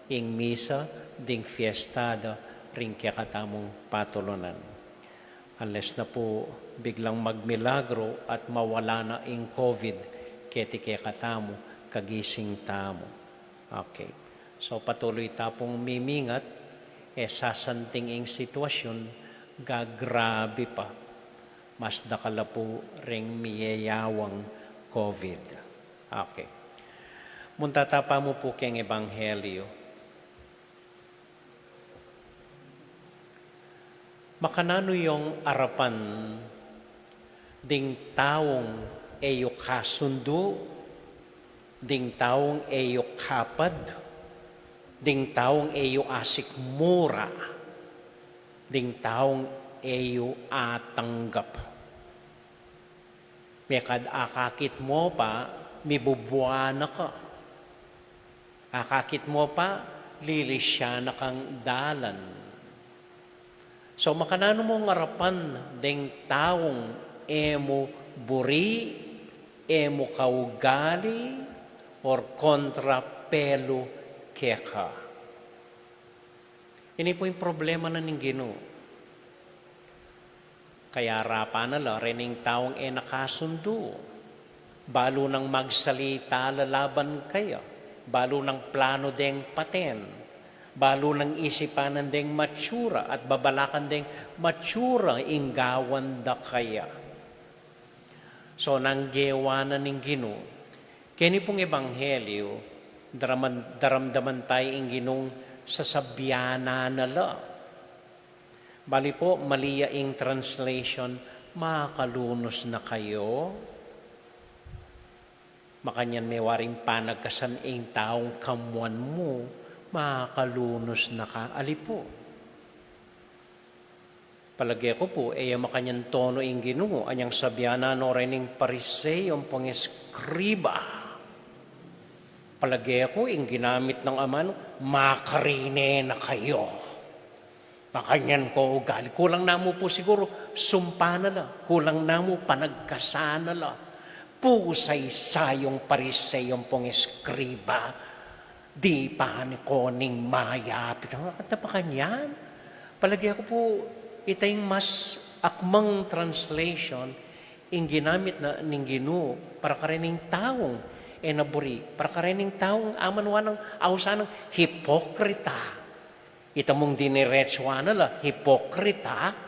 ing misa ding fiesta da ring kekatamung patulunan. Unless na pu biglang magmilagro at mawala na ing COVID keti kekatamu, kagising tamu. Okay. So, patuloy ta pung mimingat, e sasanting ing sitwasyun, gagrabe pa. Mas dakal la pu ring miyeyawang COVID. Okay. Munta ta pa mu pu keng Ebanghelyo. Makananu yung arapan ding taung e yu kasundu, ding taung e yu kapad, ding taung e yu asikmura, ding taung e yu atanggap? Mekad akakit mo pa, mibubua na ka. Akakit mo pa, lilisya na kang dalan. So, makananu mung arapan deng taung e mu buri, e mu kaugali, or kontra pelu keka? Ini pu ing problema na ning Ginu. Kayarapan na la rening taung e na kasundu. Balu nang magsalita la laban kaya. Balu nang planu deng paten. Balu nang isipan deng matsura at babalakan deng matsura ing gawan da kaya. So, nanu ing gewa na ning Ginu? Keni pung ebanghelyo, daraman-, daramdaman tayu ing Ginung sasabian na la. Bali pu, mali ya ing translation, "Makalunus na kayu." Makanyan me waring panagkasan ing taung kamuan mu, "Makalunus na ka." Ali pu. Palage ku pu, e ya makanyan tonu ing Ginu, anyang sabian na no rening Pariseo ampong eskriba. Palage ku, ing ginamit nang Ama, "Makarine na kayu." Makanyan ku ugali. Kulang na mu pu siguru, sumpa na la. Kulang na mu, panagkasan na la. Pusay sayung Pariseo ampong eskriba. Dipan ko ning mayap. Ita, ita makanyan. Palage ku pu, ita ing mas akmang translation, ing ginamit na ning Ginu para karening taung e na buri, para karening taung aman wa nang ausan nang hipokrita. Ita mung diniretsuan na la, hipokrita.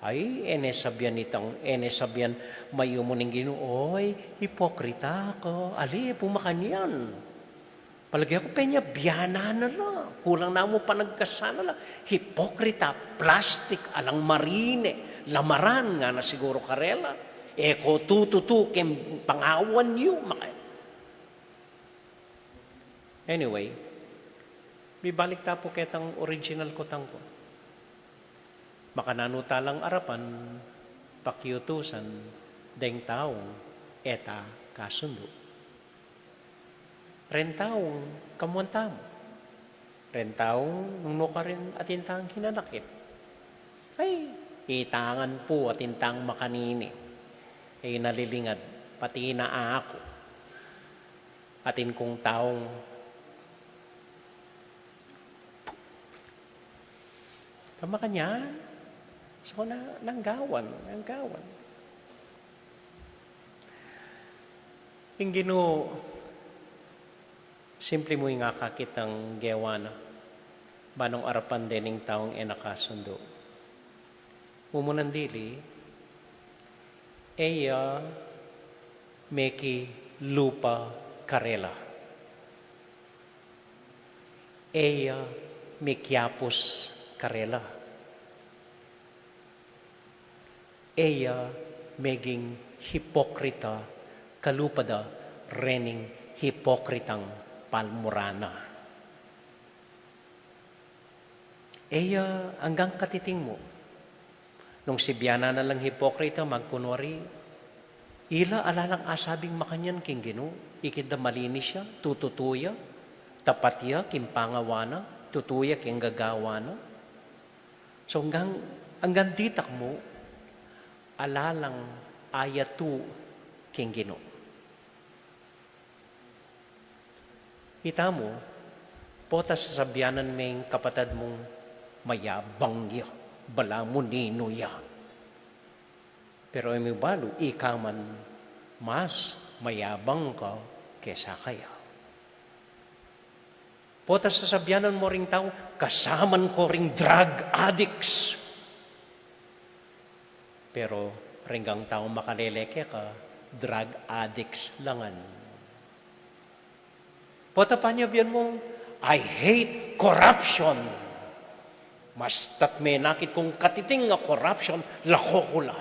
Ay, e ne sabian itang, e ne sabian mayumu ning Ginu, "Oy, hipokrita ka." Ali pu makanyan. Palage ku penyabianan na la. Kulang na mu panagkasan na la. Hipokrita, plastik, alang marine, lamaran ngana siguru karela. E ko tututu keng pangawan yu, maka-, Anyway, mibalik ta pu ketang original kutang ku. Makananu ta lang arapan, pakiutusan, deng taung e ta kasundu. Ren taung kamuan tamu. Ren taung nung nukarin atin tang kinanakit. Ay, itangan pu atin tang makanini. E nalilingad, pati na aku. Atin kung taung, tama kanyan. So, na, nanggawan, nanggawan. Ing Ginu, simple mu ing akakit ing gewa na. Manung arapan dening taung e na kasundu. Mumunan dili, e ya mekilupa karela. E ya mikiapus karela. E ya meging hipokrita kalupa da rening hipokritang palmurana. E ya anggang katiting mu. Nung sibianan na lang hipokrita, magkunwari, ila ala lang asabing makanyan king Ginu, ikit da malinis ya, tututu ya, tapat ya king pangawa na, tutu ya king gagawa na. So, anggang, anggang ditak mu, ala lang ayatu king Ginu. Ita mu, pota sasabianan me ing kapatad mung mayabang ya, balamu ninu ya. Pero e mu balu, ika man mas mayabang ka kesa kaya. Pota sasabianan mu ring tau, kasaman ko ring drug addicts. Pero renggang tau makalele keka, drug addicts la ngan. Pota panyabian mung, "I hate corruption." Masta't menakit kung katiting a corruption, lako ku la.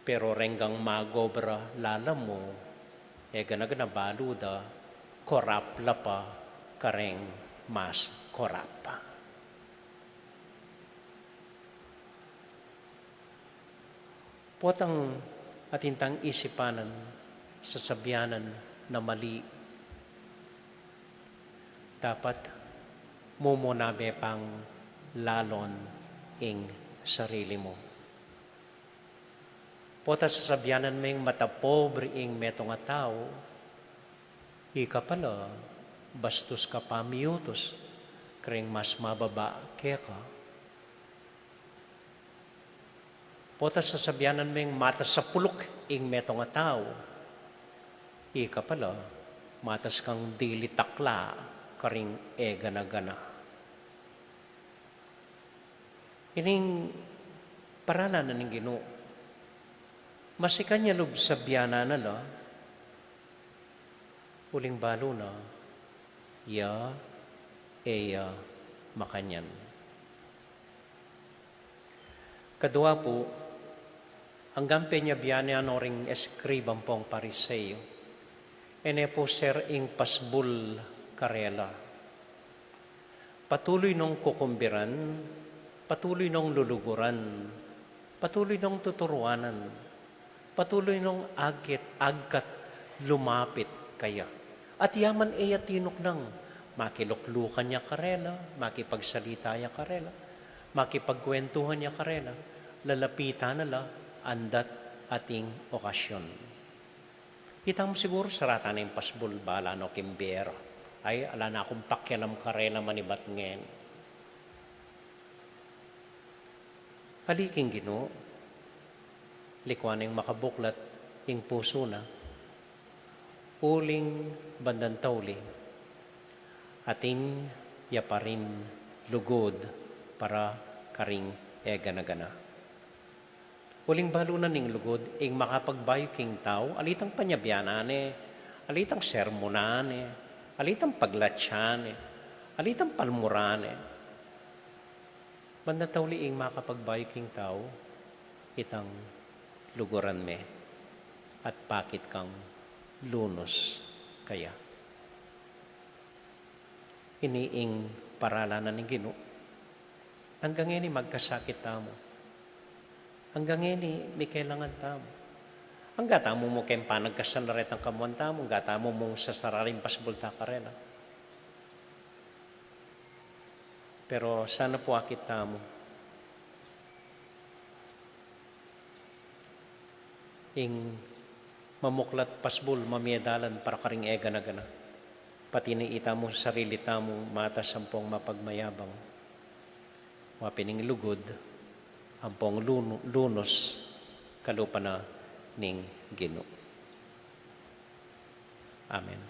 Pero renggang magobra lalamu, e gana-gana balu da, korap la pa kareng mas korap pa. Potang atin tang isipanan, sasabianan na mali, dapat mumuna me pang lalon ing sarili mu. Pota sasabianan meng matapobre ing metung a tau, ika pala bastus ka pamiutus kareng mas mababa keka. Pota sasabianan meng matas a puluk ing metung a tau, ika pala matas kang dili takla karing e gana-gana. Ining paralan na ning Ginu, masikan ya lub sabianan na la, uling balu na, ya e ya makanyan. Kadua pu, anggang penyabian ya no ring eskriba ampong Pariseo, e ne pu ser ing pasbul karela. Patuloy nong kukumbiran, patuloy nong luluguran, patuloy nong tuturuanan, patuloy nong agkit, agkat lumapit kaya. At yaman e ya tinuknang, makiluklukan ya karela, makipagsalita ya karela, makipagkwentuhan ya karela, lalapitan na la andat ating okasyon. Ita mu siguru saratan ing pasbul, bala no king biyera. Ay, ala na kung pakialam karela manibat ngeni. Ali king Ginu, likuan neng makabuklat ing pusu na, uling bandang tauli, atin ya pa rin lugud para karing e gana-gana. Uling balu na ning lugud, ing makapagbayu king tau, alitang panyabianan ne, alitang sermonan ne, alitang paglatyan ne, alitang palmuran ne. Bandang tauli ing makapagbayu king tau, itang luguran me, at pakit kang lunus kaya. Ini ing paralan na ning Ginu. Anggang ngeni magkasakit tamu. Anggang ngeni mikelangan tamu. Angga tamu mu keng panagkasan na retang kamuan tamu, angga tamu mung sasarali ing pasbul ta karela. Pero sana pu akit tamu ing mamuklat pasbul, mamie dalan para karing e gana-gana. Pati na itamu sarili tamu, matas ampong mapagmayabang. Wa pin ing lugud ampong lunu-, lunus kalupa na ning Ginu. Amen.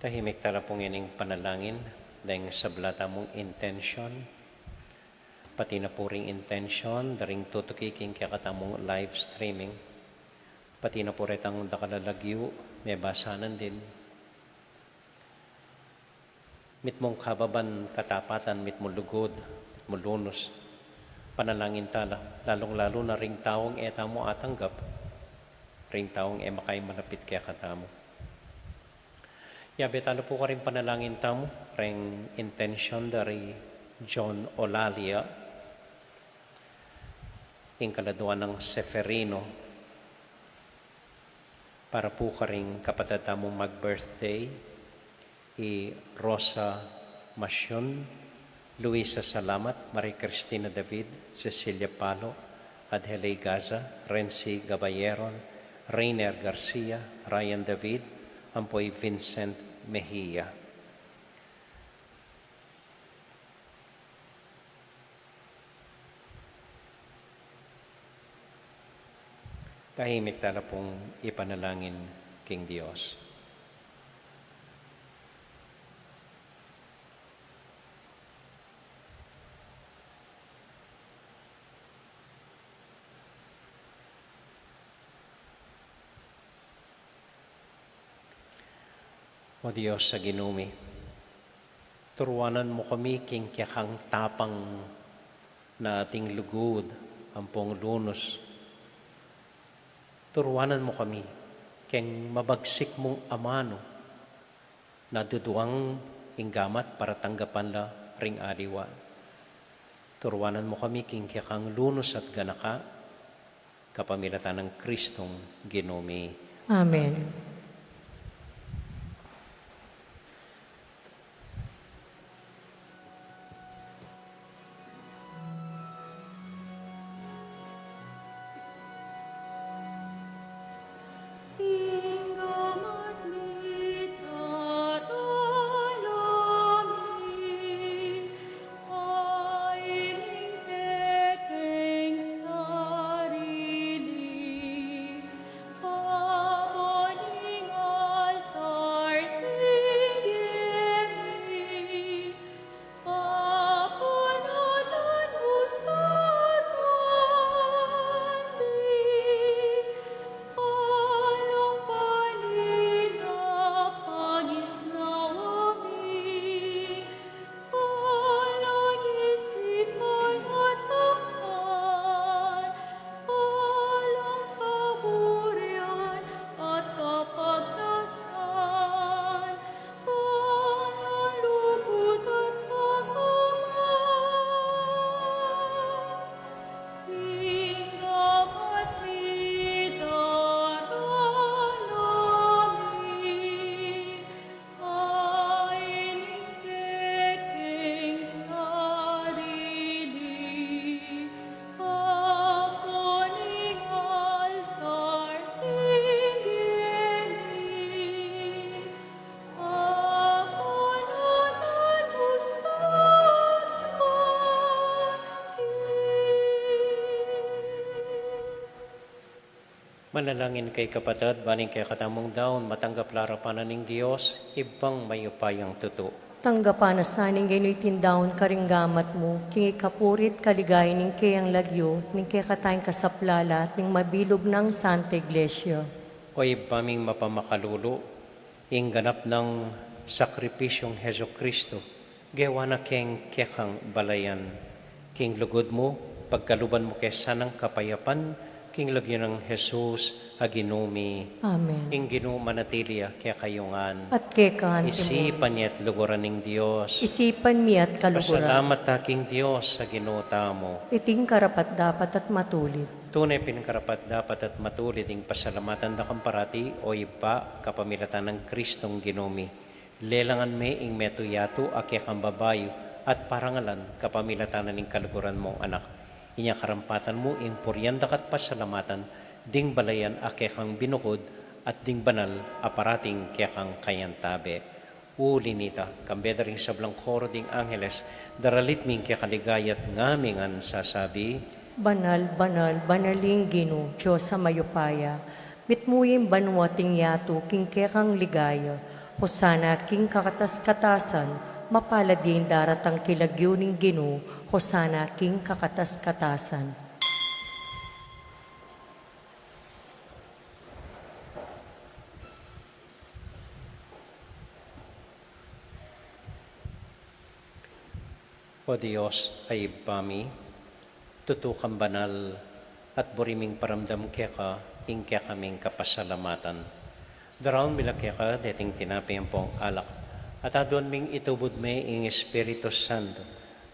Tahimik tala pung ining panalangin, deng sabla tamung intensyon, pati na pu ring intensyon da ring tutuki king kekatamung live streaming, pati na pu retang dakal a lagyu, mebasanan din. Mitmung kababan katapatan, mitmung lugud, mitmung lunus, panalangin tala, lalung-lalu na ring taung e tamu atanggap, ring taung e makanyan malapit kekatamu. Yabe tala pu karing panalangin tamu, ring intensyon da ri John Olalia, ing kaladua nang Seferino, para pu karing kapatad tamung mag-birthday, i Rosa Masyun, Luisa Salamat, Maria Cristina David, Cecilia Palo, Adhelay Gaza, Renzi Gabayeron, Reiner Garcia, Ryan David, ampo i Vincent Mejia. Tahimik tala pung ipanalangin king Dios. O Dios a Ginu mi, turuanan mu kami king kekang tapang na ating lugud ampong lunus. Turuanan mu kami keng mabagsik mung amanu na duduang ing gamat para tanggapan la ring aliwa. Turuanan mu kami king kekang lunus at ganaka, kapamilatan nang Kristong Ginu mi. Amen. Manalangin kayu kapatad, ban ing kekatamung daun matanggap la arapan na ning Dios, Ibpang mayupayang tutu. Tanggapan na sa ning Ginu iting daun karing gamat mu, king ikapuri at kaligayan ning keyang lagyu, ning kekatang kasaplalan, ning mabilug nang Santa Iglesia. O Ibpa ming mapamakalulu, ing ganap nang sakripisyung Jesucristo, gewa na keng kekang balayan. King lugud mu, pagkaluban mu ke sanang kapayapan, king lagyu nang Jesus a Ginu mi. Amen. Ing Ginu manatili ya kekayu ngan. At keka naman. Isipan ye at luguran ning Dios. Isipan mi at kaluguran. Pasalamat ta king Dios a Ginu tamu. Iting karapat-dapat at matulid. Tune pin karapat-dapat at matulid ing pasalamatan da kang parati, o Ibpa, kapamilatan nang Kristong Ginu mi. Lelangan me ing metung yatu a kekang babayu at parangalan kapamilatan na ning kaluguran mung Anak. Inya karampatan mu ing purian da ka at pasalamatan ding balayan a kekang binukud at ding banal a parating kekang kayantabe. Uli nita, kambe da ring sablang koro ding angeles, daralit mi ing kekaligaya at ngami ngan sasabi: Banal, banal, banal ing Ginu, Dios a mayupaya. Mitmu ing banua at ing yatu king kekang ligaya. Hosana king kakatas-katasan. Mapalad ya ing daratang king lagyu ning Ginu. Hosana king kakatas-katasan. O Dios a Ibpa mi, tutu kang banal, at buri ming paramdam keka ing kekaming kapasalamatan. Daraun mi la keka deting tinape ampong alak, at aduan ming itubud me ing Espiritu Santo,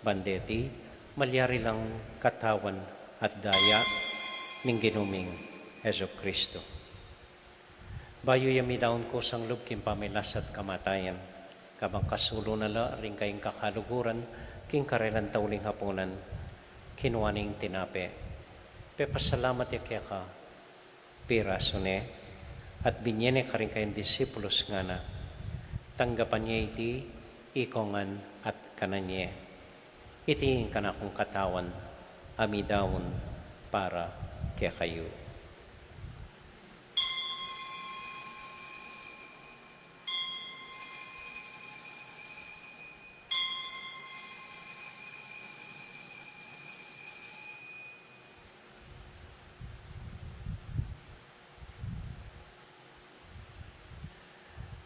ban deti malyari lang katawan at daya ning Ginu ming Jesucristo. Bayu ya midaun kusang lub king pamilas at kamatayan, kabang kasulu na la ring kayang kakaluguran king karelang tauling hapunan, kinua ne ing tinape, pepasalamat ya keka, pirasu ne, at binye ne karing kayang disipulus, ngana: Tanggapan ye iti ikongan at kanan ye. Iti ing kanakung katawan a midaun para kekayu.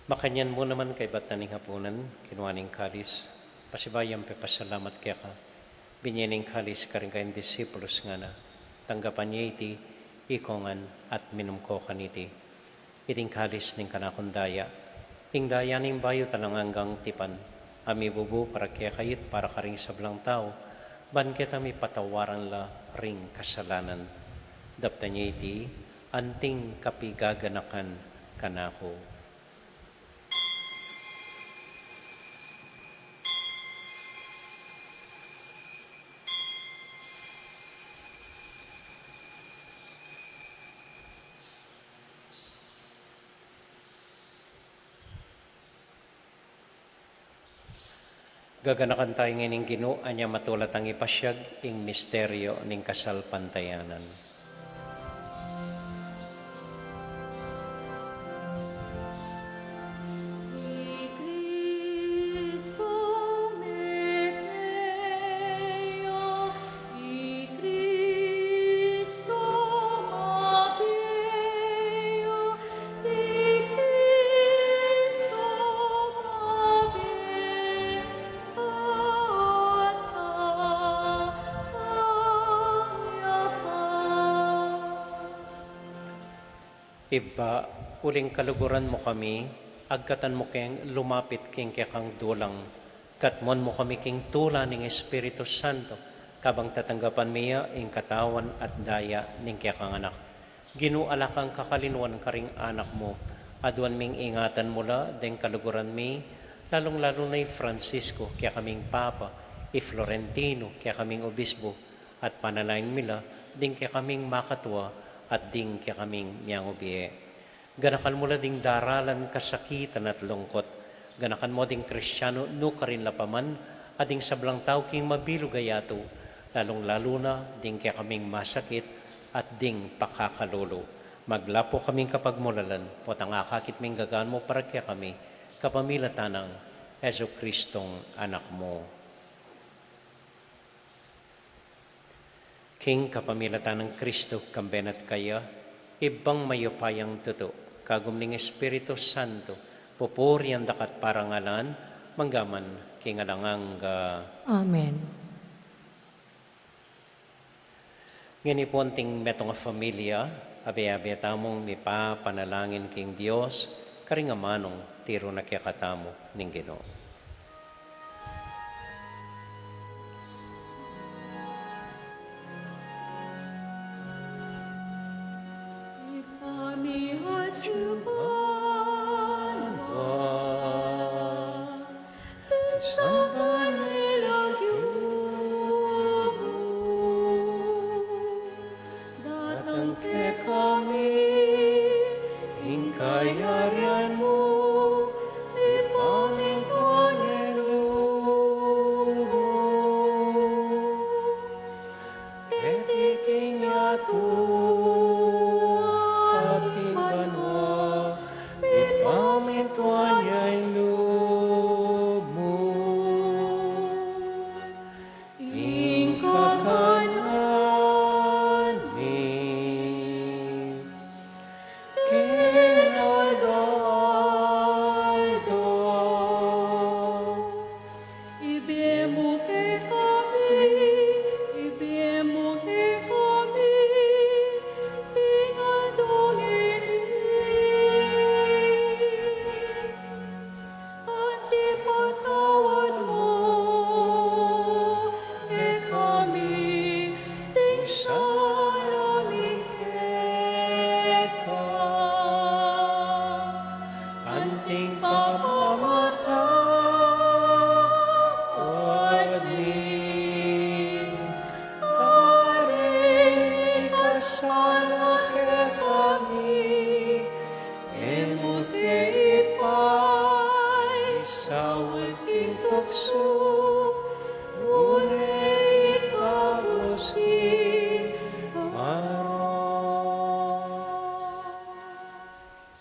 Makanyan mu naman kaybat na ning hapunan, kinua ne ing kalis, pasibayu yang pepasalamat keka, binye ne ing kalis karing kayang disipulus, ngana: Tanggapan ye iti ikongan at minum ko kaniti. Iti ing kalis ning kanakung daya, ing daya ning bayu at alang anggang tipan, a mibubu para kekayu't para karing sablang tau, ban keta mipatawaran la ring kasalanan. Daptan ye iti anting kapigaganakan kanaku. Gaganakan tayu ngeni ing Ginu, anya matula tang ipasiag ing misteryu ning kasalpantayanan. I Kristo mekea, i Kristo mabea, i Kristo mabea. Ibpa, uling kaluguran mu kami, agkatan mu keng lumapit king kekang dulang, katmuan mu kami king tula ning Espiritu Santo, kabang tatanggapan mi ya ing katawan at daya ning kekang Anak. Ginu, ala kang kakalinuan karing anak mu, aduan ming ingatan mu la deng kaluguran mi, lalung-lalu na i Francisco, kekaming Papa, i Florentino, kekaming Obispo, at panalangin mi la ding kekaming makatua at ding kekaming miangubie. Ganakan mu la ding daralan kasakitan at lungkut. Ganakan mu ding Kristiano nukarin la pa man, at ding sablang tau king mabilug a yatu, lalung-lalu na ding kekaming masakit at ding pakakalulu. Maglapu kaming kapagmulalan, potang akakit ming gagaan mu para kekami, kapamilatan nang Jesucristong Anak mu. King kapamilatan nang Kristo, kambe na at kaya, Ibpang mayupayang tutu, kagum ning Espiritu Santo, pupurian da ka at parangalan, mangga man king alang angga. Amen. Ngeni pu anting metung a familia, abe-abe tamung mipapanalangin king Dios, karing amanung tiru na kekatamu ning Ginu. Datang kekami ing kayarian mu, mipamintuan ing lub mu. Deti king yatu at king banua, mipamintuan ya Anting pamamatapad mi, karing mikasala kekami, e mu ke paisaul king tuksu, nune ikabus kami king marok.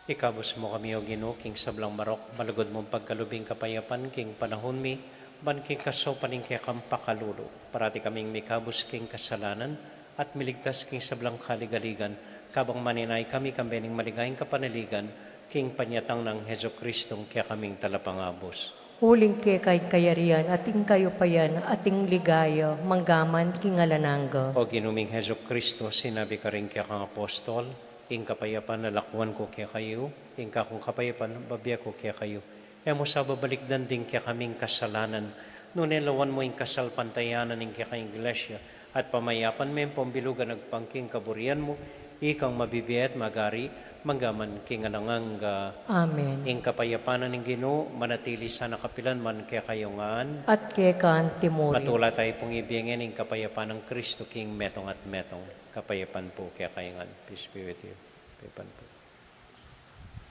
Ikabus mu kami, O Ginu, king sablang marok, malugud mung pagkalub ing kapayapan king panaun mi, ban king kasaupan ning kekang pakalulu, parati kaming mikabus king kasalanan, at miligtas king sablang kaligaligan, kabang maninaya kami kambe ning maligayang kapanaligan, king panyatang nang Jesucristong kekaming Talapangabus. Uling keka ing kayarian, at ing kayupayan, at ing ligaya, manggaman king alang angga. O Ginu ming Jesucristo, sinabi karing kekang apostol, ing kapayapan lalakwan ku kekayu, ing kakung kapayapan babie ku kekayu. E mu sa babalikdan ding kekaming kasalanan, nune lawan mu ing kasalpantayanan ning kekang Iglesia, at pamayapan me ampong bilugan agpang king kaburian mu, ikang mabibie at magari, manggaman king alang angga. Amen. Ing kapayapan ning Ginu, manatili sana kapilan man kekayu ngan. At keka anti mu rin. Matula tayu pung ibie ngening kapayapan nang Kristo king metung at metung. Kapayapan pu kekayu ngan. Peace be with you. Kapayapan pu.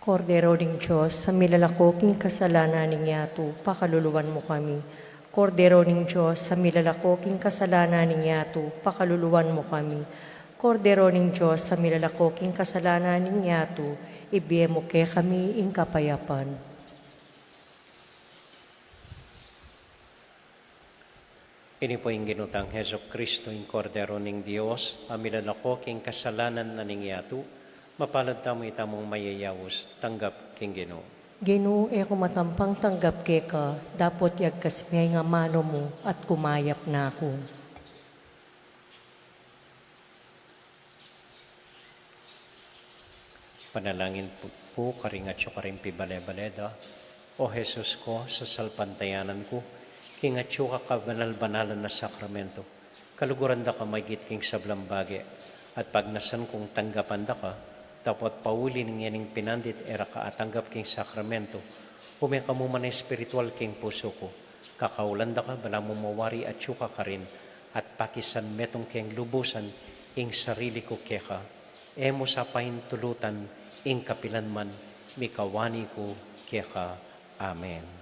Kordero ning Dios, a milalako king kasalanan ning yatu, pakaluluan mu kami. Kordero ning Dios, a milalako king kasalanan ning yatu, pakaluluan mu kami. Kordero ning Dios, a milalako king kasalanan ning yatu, ibie mu kekami ing kapayapan. Ini pu ing Ginu tang Jesucristo, ing Kordero ning Dios, a milalako king kasalanan na ning yatu, mapalad tamu itamung mayayaus tanggap king Ginu. Ginu, e ku matampang tanggap keka, dapot yagkas me ing amanu mu, at kumayap na ku. Panalangin pu, pu karing atyu karing pibale-bale da. O Jesus ku, sasalpantayanan ku king atyu ka kabanal-banalan a sakramento, kaluguran da ka maigit king sablang bage, at pagnasan kung tanggapan da ka, dapot pauli ning ngening pinandit e ra ka atanggap king sakramento, ume ka mu man espiritual king pusu ku, kakaulan da ka, balamu mawari atyu ka karin, at pakisan metung keng lubusan ing sarili ku keka, e mu sa paintulutan ing kapilan man, mikawani ku keka. Amen.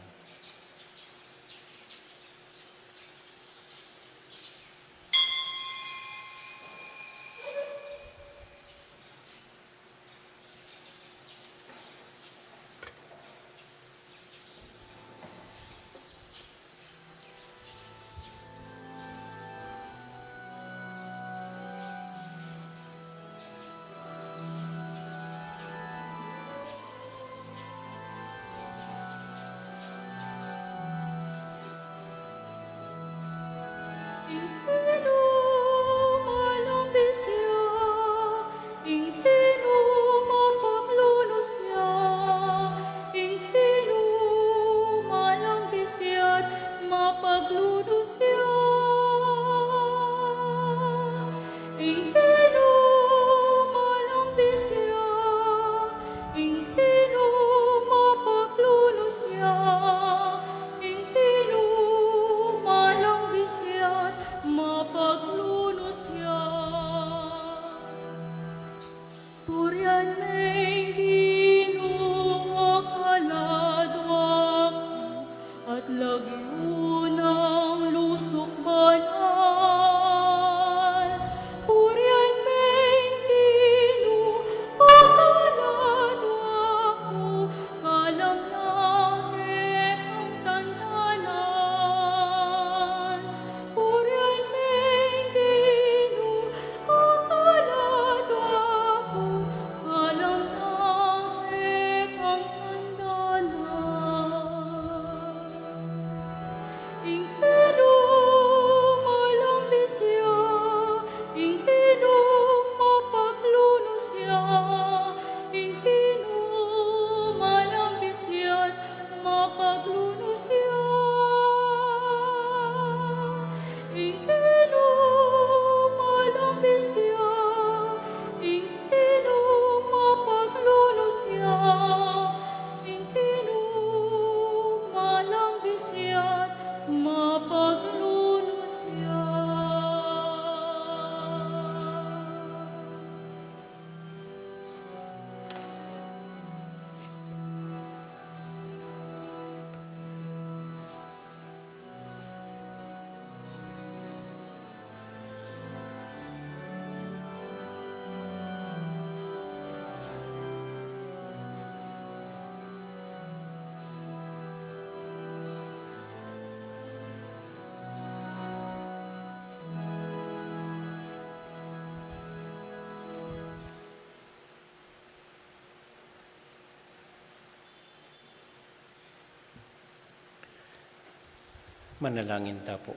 Manalangin ta pu.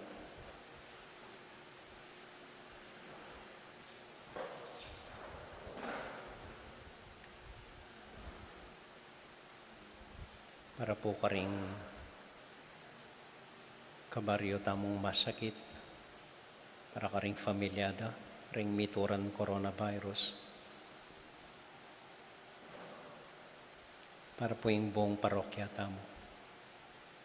Para pu karing kabaryo tamung masakit, para karing familia da, ring mituran coronavirus, para pu ing buong parokya tamu.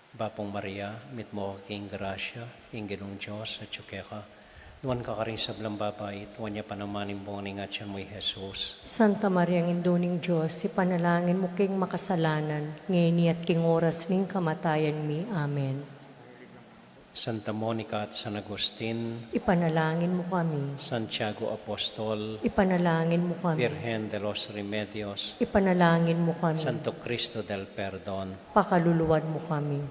Bapu Maria, mitmu ka king grasya, ing Ginung Dios atyu keka, nuan ka karing sablang babai, at nuan ya pa naman ing bunga ning atyan mu, i Jesus. Santa Maria, Indu ning Dios, ipanalangin mu king makasalanan, ngeni at king oras ning kamatayan mi. Amen. Santa Monica at San Agustin. Ipanalangin mu kami. Santiago Apostol. Ipanalangin mu kami. Virgen de los Remedios. Ipanalangin mu kami. Santo Cristo del Perdon. Pakaluluan mu kami.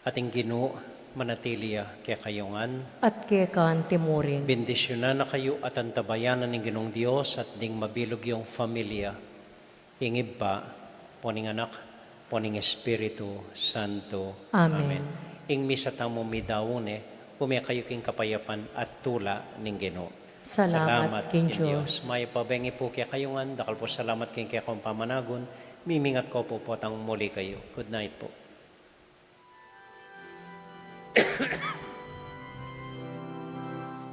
At ing Ginu manatili ya kekayu ngan. At keka anti mu rin. Bendisyunan na kayu at antabayanan ning Ginung Dios at ding mabilug yung familia, ing Ibpa, ampo ning Anak, ampo ning Espiritu Santo. Amen. Amen. Ing misa tamu midaun ne, ume kayu king kapayapan at tula ning Ginu. Salamat king Dios. Mayap a bengi pu kekayu ngan, dakal pu salamat king kekong pamanagun, mimingat ko pu potang muli kayu. Good night pu.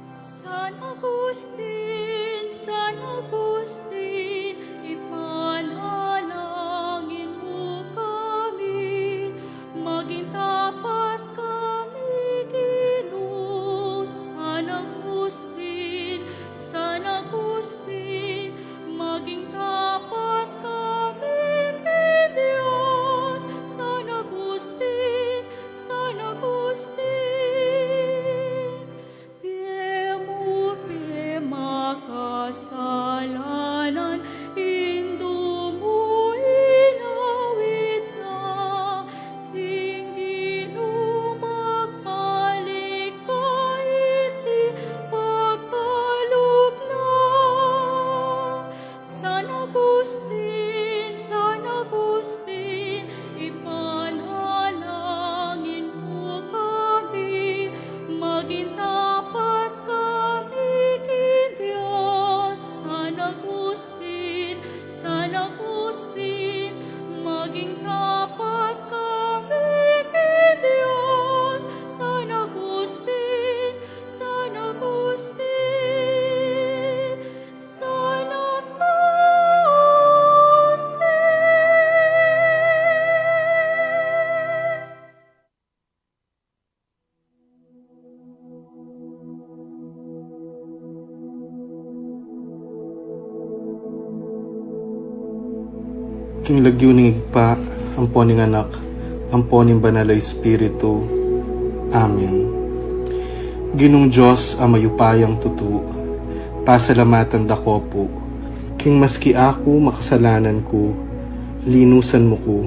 San Agustin, San Agustin, ipanalangin mu kami, maging tapat kami, Ginu. San Agustin, San Agustin, maging tapat kami king Dios. San Agustin, San Agustin, pie mu pin makasalanan, Indu mu inawit na, king Ginu magpalikha iti pagkalub na. San Agustin, San Agustin, ipanalangin mu kami, maging tapat kami king Dios. San Agustin, San Agustin, maging tapat kami king Dios. San Agustin, San Agustin, San Agustin. King lagyu ning Ibpa, ampo ning Anak, ampo ning Banal a Espiritu. Amen. Ginung Dios a mayupayang tutu, pasalamatan da ko pu, king maski aku makasalanan ku, linusan mu ku,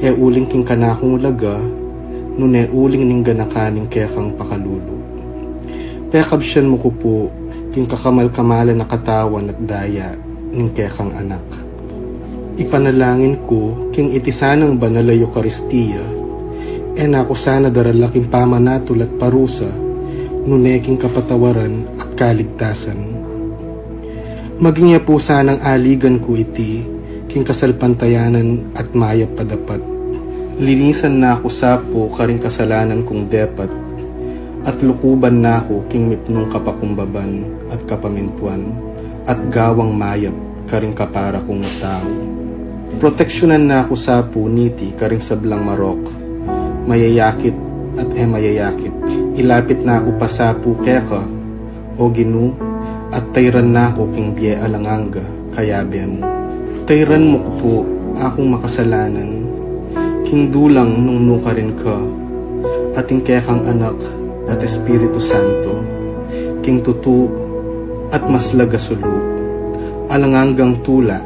e uling king kanakung laga, nune uling ning ganakan ning kekang pakalulu. Pekabsian mu ku pu king kakamal-kamalan a katawan at daya ning kekang Anak. Ipanalangin ku king iti sanang banal a Eukaristia, e na ku sana darala king pamanatul at parusa, nune king kapatawaran at kaligtasan. Maging ya pu sanang aligan ku iti king kasalpantayanan at mayap a dapat. Linisan na ku sa pu karing kasalanan kung depat, at lukuban na ku king mipnung kapakumbaban at kapamintuan, at gawang mayap karing kapara kung tau. Proteksyunan na ku sa pu niti karing sablang marok, mayayakit at e mayayakit. Ilapit na ku pa sa pu keka, O Ginu, at tayran na ku king bie alang angga, kayabe mu. Tayran mu ku pu akung makasalanan, king dulang nung nukarin ka, at ing kekang Anak at Espiritu Santo, king tutu at maslag a sulu, alang anggang tula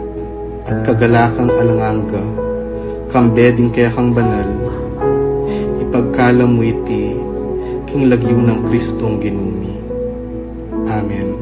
at kagalakang alang angga, kambe ding kekang banal, ipagkalam mu iti king lagyu nang Kristong Ginu mi. Amen.